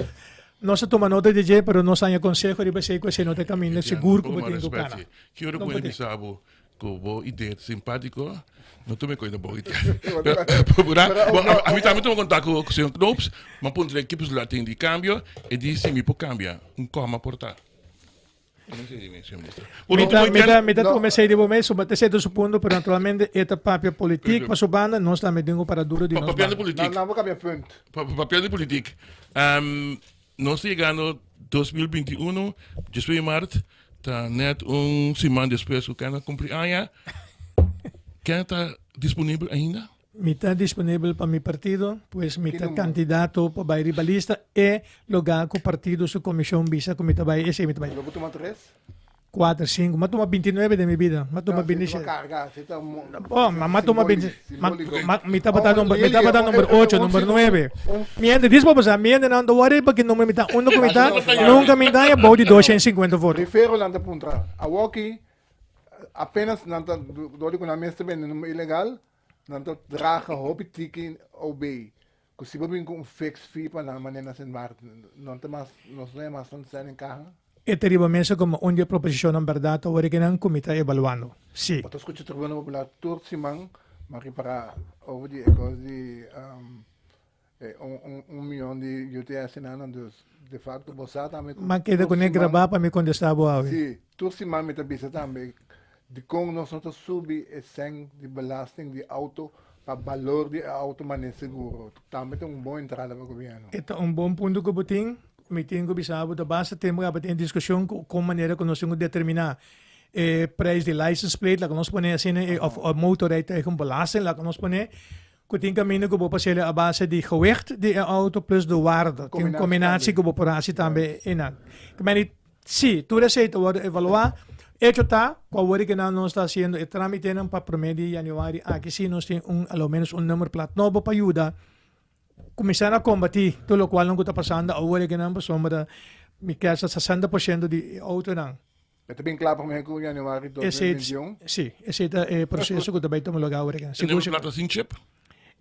nos a tuma nota di dje pero nos haña konseho riba esei ku esei no ta e kaminda sigur ku bo tin ku kana. Ki ora No ku por e tin. bisa bo Ku bo idea ta simpátiko, no tuma e koe na bo idea. Bo, ami tambe tuma kontak ku señor Knoops, mi a puntra ki posibilidat tin di kambio, e di si mi por kambia un kòma por ta. Mi ta, mi ta, mi ta tuma esei di bo mes, bo ta seta su punto, pero naturalmente e ta papia politik pa su banda, nos tambe tin ku para duro di nos Papiando banda. politik. Nan bo kambia punt. Papiando politik. Nos ta yegando 2021, despues di mart, ta net un siman despues ku Ken a kumpli aña. Ken ta disponibel ainda? Mi ta disponibel pa mi partido, pues mi ta kandidato pa bai riba lista e lugá ku partido su komishon bisa ku mi ta bai, esei mi ta bai. Lo bo tuma tres? Kuater, sinku, m'a tuma bintinuebe den mi bida, m'a tuma bintishe. Oh, m'a tuma binti, mi tabata number, mi tabata number ocho, number nuebe. Mi hende, dis bo sa, mi hendenan ta wòri pa ki number mi ta, unda ku mi ta, nunka mi ta haña bou di doshen sinkuenta voto. Rifero nan ta puntra, awoki apenas nan ta, dor di ku nan mes ta bende number ilegal, nan ta draga hopi tiki OB. Ku si bo bin ku un fix fee pa nan manera na Sint Maarten, no ta mas, nos no e mas tantu sèn den kaha? E ta riba mesa komo un di e proposishonnan bèrdat awor ke nan ku mi ta evaluando. Sí. Bo ta skucha Tribuna Popular tur siman, m'a ripará over di e kos di e un un miyon di UTS nan, dus de fakto bo sa tambe ku M'a keda tur kuné siman grabá pa mi kontestá bo awe. Sí, tur siman mi ta bisa tambe Dikon nos no ta subi e sèn di belasting di auto pa balor di e auto manera seguro? Tambe ta un bon entrada pa gobièrnu. E ta un bon punto ku bo tin. Mi tin ku bisa bo ta basta tempu ku tin e diskushon ku kon manera ku nos tin ku determiná e prijs di license plate, laga nos pone asina, e òf motorrijtuigenbelasting, laga nos pone ku tin kaminda ku bo por hasiel a base di gewicht di e auto plus de waarde. Tin un kombinatie ku bo por hasi tambe einan. Sí, tur esei ta wòrdu evaluá. Echo ta ku awor ku nan nos ta hasiendo e trámitenan pa promé di yanüari aki sí nos tin un a lo ménos un nummerplaat nobo pa yuda kuminsá na kombatí tur lokualnan ku ta pasando awor ku nan pasobra mi kè sa 60% di e outonan. E ta bin kla promé ku yanüari 2021? Sí, esei ta e proseso ku ta bai tuma lugá awor aki. E nummerplaat ta sin chip?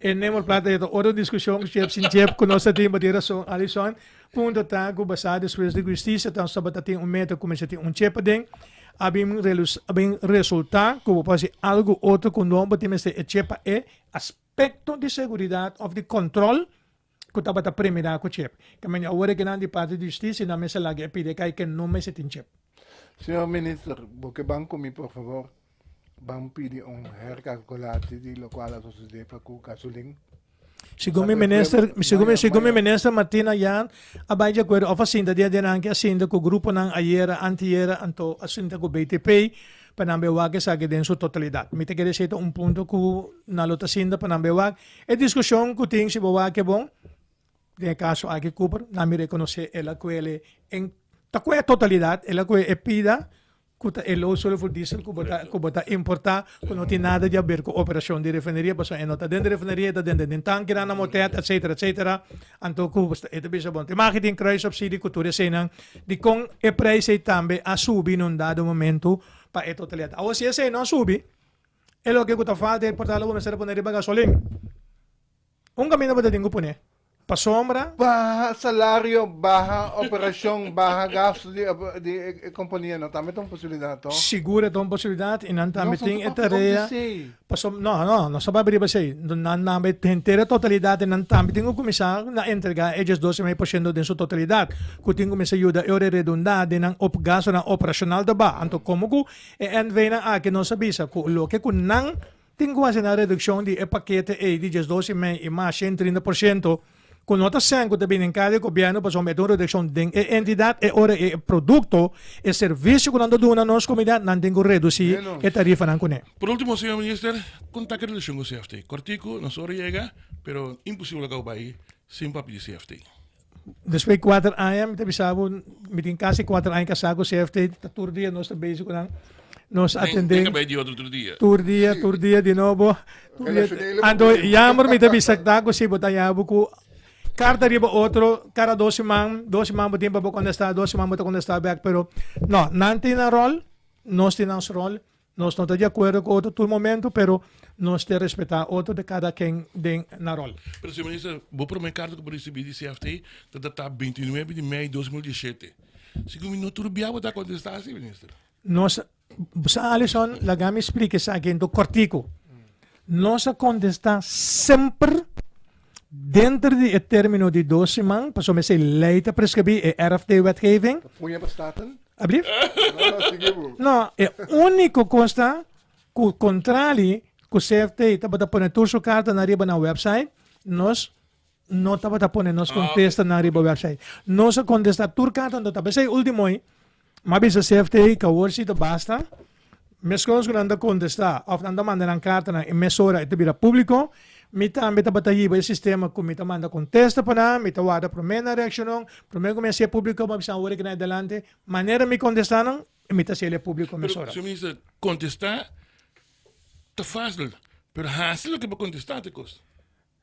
E nummer plaat ta otro diskushon chip sin chip ku nos ta tin, bo tin rason Alison. Punto ta ku basá despues di hustisia ta nos tabata tin un meta ku mester tin un chip aden. A bin a bin resultá ku bo por hasi algu otro ku no bo tin mester e chip pa e aspekto di seguridat òf di kòntròl ku tabata premirá ku chip. Kemende awor e kinan di parti di hustisia nan mester laga e pidi e kai ke no mester tin chip. Señor Minister, bo ke ban ku mi por favor? Ban pidi un herkalkulatie di lokual a sosodé pa ku gasolin. Segun mi minister, segun mi, segun mi minister Martina Jan a bai di akuerdo òf a sinta dia den anke a sinta ku gruponan ayera, antiera, anto a sinta ku BTP pa nan bai wak esaki den su totalidat. Mi ta kere esei ta un punto ku nan lo ta sinta pa nan bai wak. E diskushon ku tin si bo wak e bon, Den e kaso aki Cooper, nan mi rekonosé el a kuele en ta kue e totalidat, el a kue e pida ku ta e low sulfur diesel ku bo ta ku bo ta importá ku no tin nada di haber ku operashon di refineria pasobra e no ta den di refineria e ta den den tankinan na motet etcetera etcetera anto ku e ta bisa bon te maki tin kruissubsidie ku tur eseinan dikon e prijs ei tambe a subi na un dado momento pa e totalidat awor si esei no a subi e loke ku ta falta e por ta lo bo mester a pone riba gasolin. Un kaminda bo ta tin ku pone pasobra. Baha salario, baha operashon, baha gasto di di e kompania no tambe ta un posibilidat to? Sigur e ta un posibilidat i nan tambe tin e tarea pasobra no no nos ta papia riba esei nan tambe henter e totalidat i nan tambe tin ku kuminsá na entregá e diesdos i mei por shento den su totalidat ku tin kuminsá yuda e ora e redundá den nan gastonan operashonal ta baha anto komo ku e NV nan aki nos a bisa ku loke ku nan Tin ku hasi na redukshon di e pakete ei di diesdos i mei i mas 130% ku no ta sèn ku ta bini enkarga di gobièrnu pasobra e ta un redukshon den e entidat e ora e produkto, e servisio ku nan ta duna nos komunidat nan tin ku redusí e tarifanan kuné. Por ultimo señor Minister, kon ta ki relashon ku CFT? Kòrtiku, nos ora yega, pero imposibel kau bai sin papia di CFT. Despues di kuater aña mi ta bisa bo, mi tin kasi kuater aña kasá ku CFT, ta tur dia nos ta bezig ku nan. Nos atendé. Tenga bay di otro tur dia. Tur dia, tur dia di nobo. Tur dia. Anto jammer mi ta bisa ta ku si bo ta haña bo ku karta riba otro kada dos siman, dos siman bo tin pa bo kontestá, dos siman bo ta kontestá bèk, pero no, nan tin nan ròl, nos tin nos ròl. Nos no ta di akuerdo ku otro tur momento, pero nos te respetá otro de kada ken den nan ròl. Pero señor minister, bo promé karta ku bo risibí di CFT ta datá 29 di mei 2017. Segun mi no tur bia bo ta kontestá así, minister. Nos, sa Alison, laga mi splika esaki ento kòrtiku. Nos a kontestá semper denter di e término di dos siman, pasobra esei lei ta preskribí, e RFT-wetgeving. Ta puña pa Staten? Ablief? No, no, sigui bo. No, e úniko kos ta ku kontrali ku CFT tabata pone tur su kartanan riba nan website, nos no tabata pone nos kontestanan riba website. Nos a kontestá tur karta, anto ta p'esei último ei, m'a bisa CFT ku awor si ta basta, meskos ku nan ta kontestá òf nan ta manda nan kartanan e mesora e ta bira públiko, mi tambe tabata hiba e sistema ku mi ta manda kontesta pa nan, mi ta warda promé nan reakshonon, promé ku mi hasié públiko, mi a bisa awor e keda adelante, manera mi kontestá nan. Mi ta hasiel e públiko Pero, mesora. señor minister, kontestá ta fásil, pero hasi loke bo kontestá ta e kos.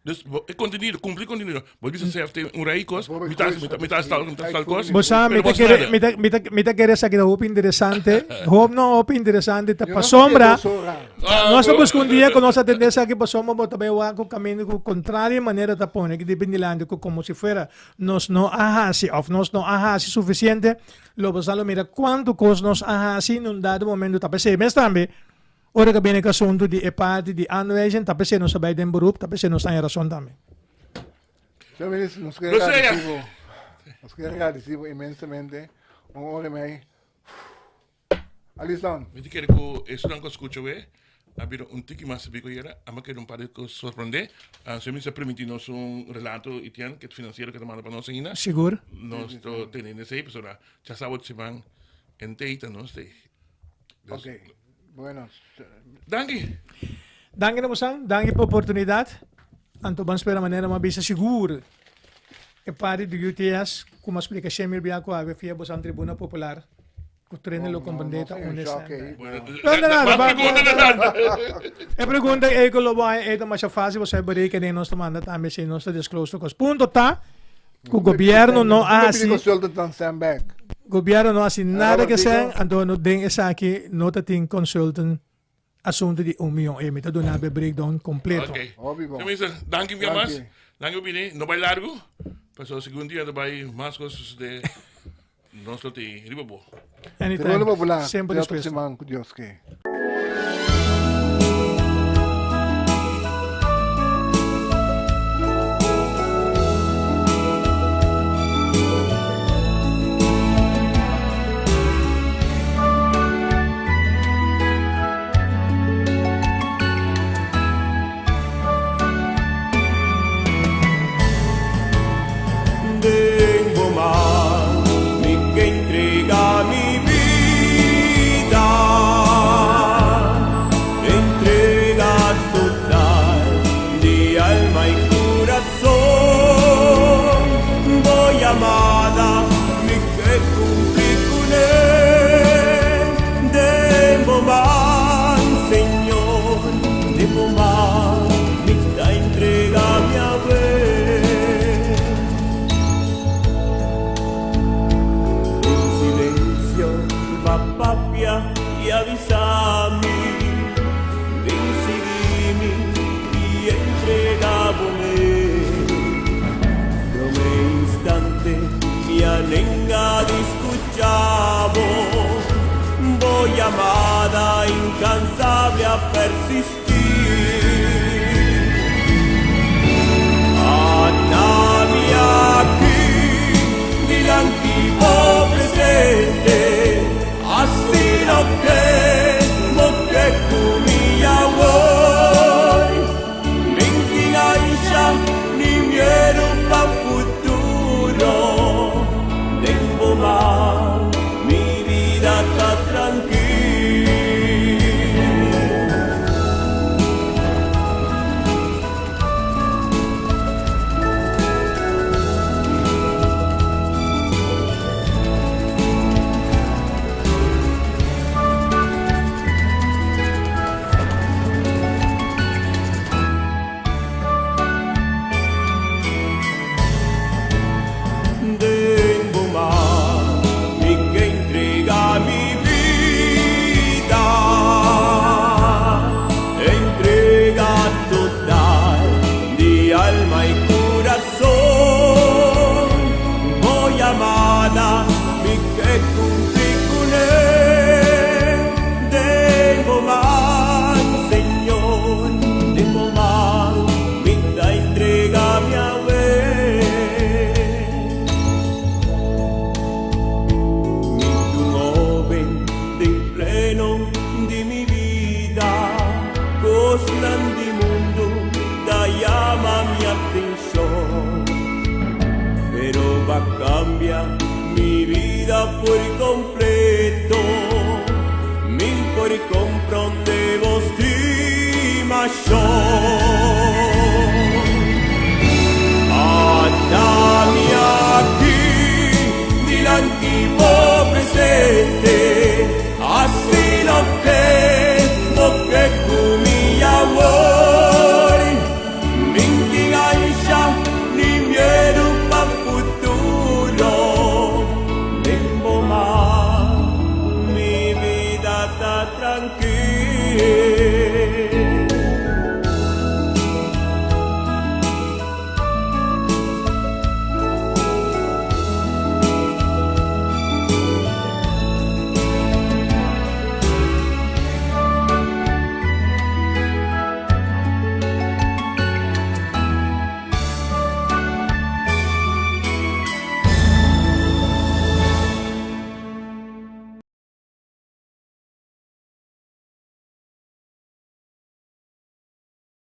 Dus bo e kontenido, kumpli kontenido. Bo bisa CFT un rei kos, mi ta hasi, mi ta hasi tal, mi ta hasi tal kos. Bo sa, mi Pero ta bo kere, nada. mi ta, mi ta, mi ta kere esaki ta hopi interesante. Hop no hopi interesante ta Yo no pasobra papia dos ora. Ah, nos ta bo- buska un dia ku nos atende esaki pasobra bo ta bai wak ku kaminda ku kontrario manera ta pone ki di bindilanti ku komo si fuera nos no a hasi òf nos no a hasi sufisiente. Lo bo sa lo mira kuantu kos nos a hasi na un dado momento ta p'esei mes tambe ora ku a bini ku asuntu di e parti di aanwijzing ta p'esei nos a bai den beroep ta p'esei nos ta haña rason tambe. Señor Minister, nos quiere Lo sea. agradeci bo. Nos quiere agradeci bo inmensamente. Un ora y mei. Alison. Mi ta kere ku esunnan ku a skucha we a bira un tiki mas sabí ku ayera. Amo a kere un par di kos sorprendé. Señor Minister a permití nos un relato itian ke finansiero ke ta manda pa nos ainda. Sigur. Nos ta teniendo esei pasobra djasabat siman entei ta nos tei. Dus, Ok. Bueno. Danki. Danki na bosan, danki pa oportunidat. Anto ban spera manera m'a bisa sigur e parti di UTS ku m'a splika shemil bia ku awe via bosan Tribuna Popular. Ku trene lo comprende ta un escena. No, no, no, Mas pregunta na nada. E pregunta ei ku lo bo haña ei ta masha fácil pasobra e berekening nos ta manda tambe si nos ta disclose tur kos. Punto ta ku gobierno no a hasi gobierno no a hasi nada ke esei anto no den esaki no ta tin consultant asunto di un miyon ei. Mi ta duna bo e breakdown completo. Ok. Señor Minister, danki un bia mas. Danki pa bini. No bai largu pasobra segun dia ta bai mas kos sucede. Nos lo tin riba bo. Anytime. Tribuna Popular, Semper te otro dispuesto. siman ku Dios ke. Den bo man mi ke entrega mi bida, entrega total di alma y curason. Bo llamada mi ke cumpli cune. Den bo man, Señor, den bo man mi ta entrega mi awe. Den silencio ba papia y avisa mi, bin sigui mi y entrega bo mes. Prome instante mi a nenga di scucha bo, bo llamada incansable a persisti. Ata mi aki dilanti bo presente, asina ke bo ke ku mi awor. Min tin ansha ni miedu pa futuro, den bo man mi bida ta trankil. Den bo man mi ke entrega mi bida, entrega total di alma y curason. Bo llamada mi ke cumpli cune. Den bo man, Señor, den bo man mi ta entrega mi awe. Mi t'un hoben den pleno di mi bida, cosnan di mundo ta yama mi atencion, pero ba cambia mi bida por completo, mi por compronde bo stimacion. Ata mi aki dilanti bo presente. trankil.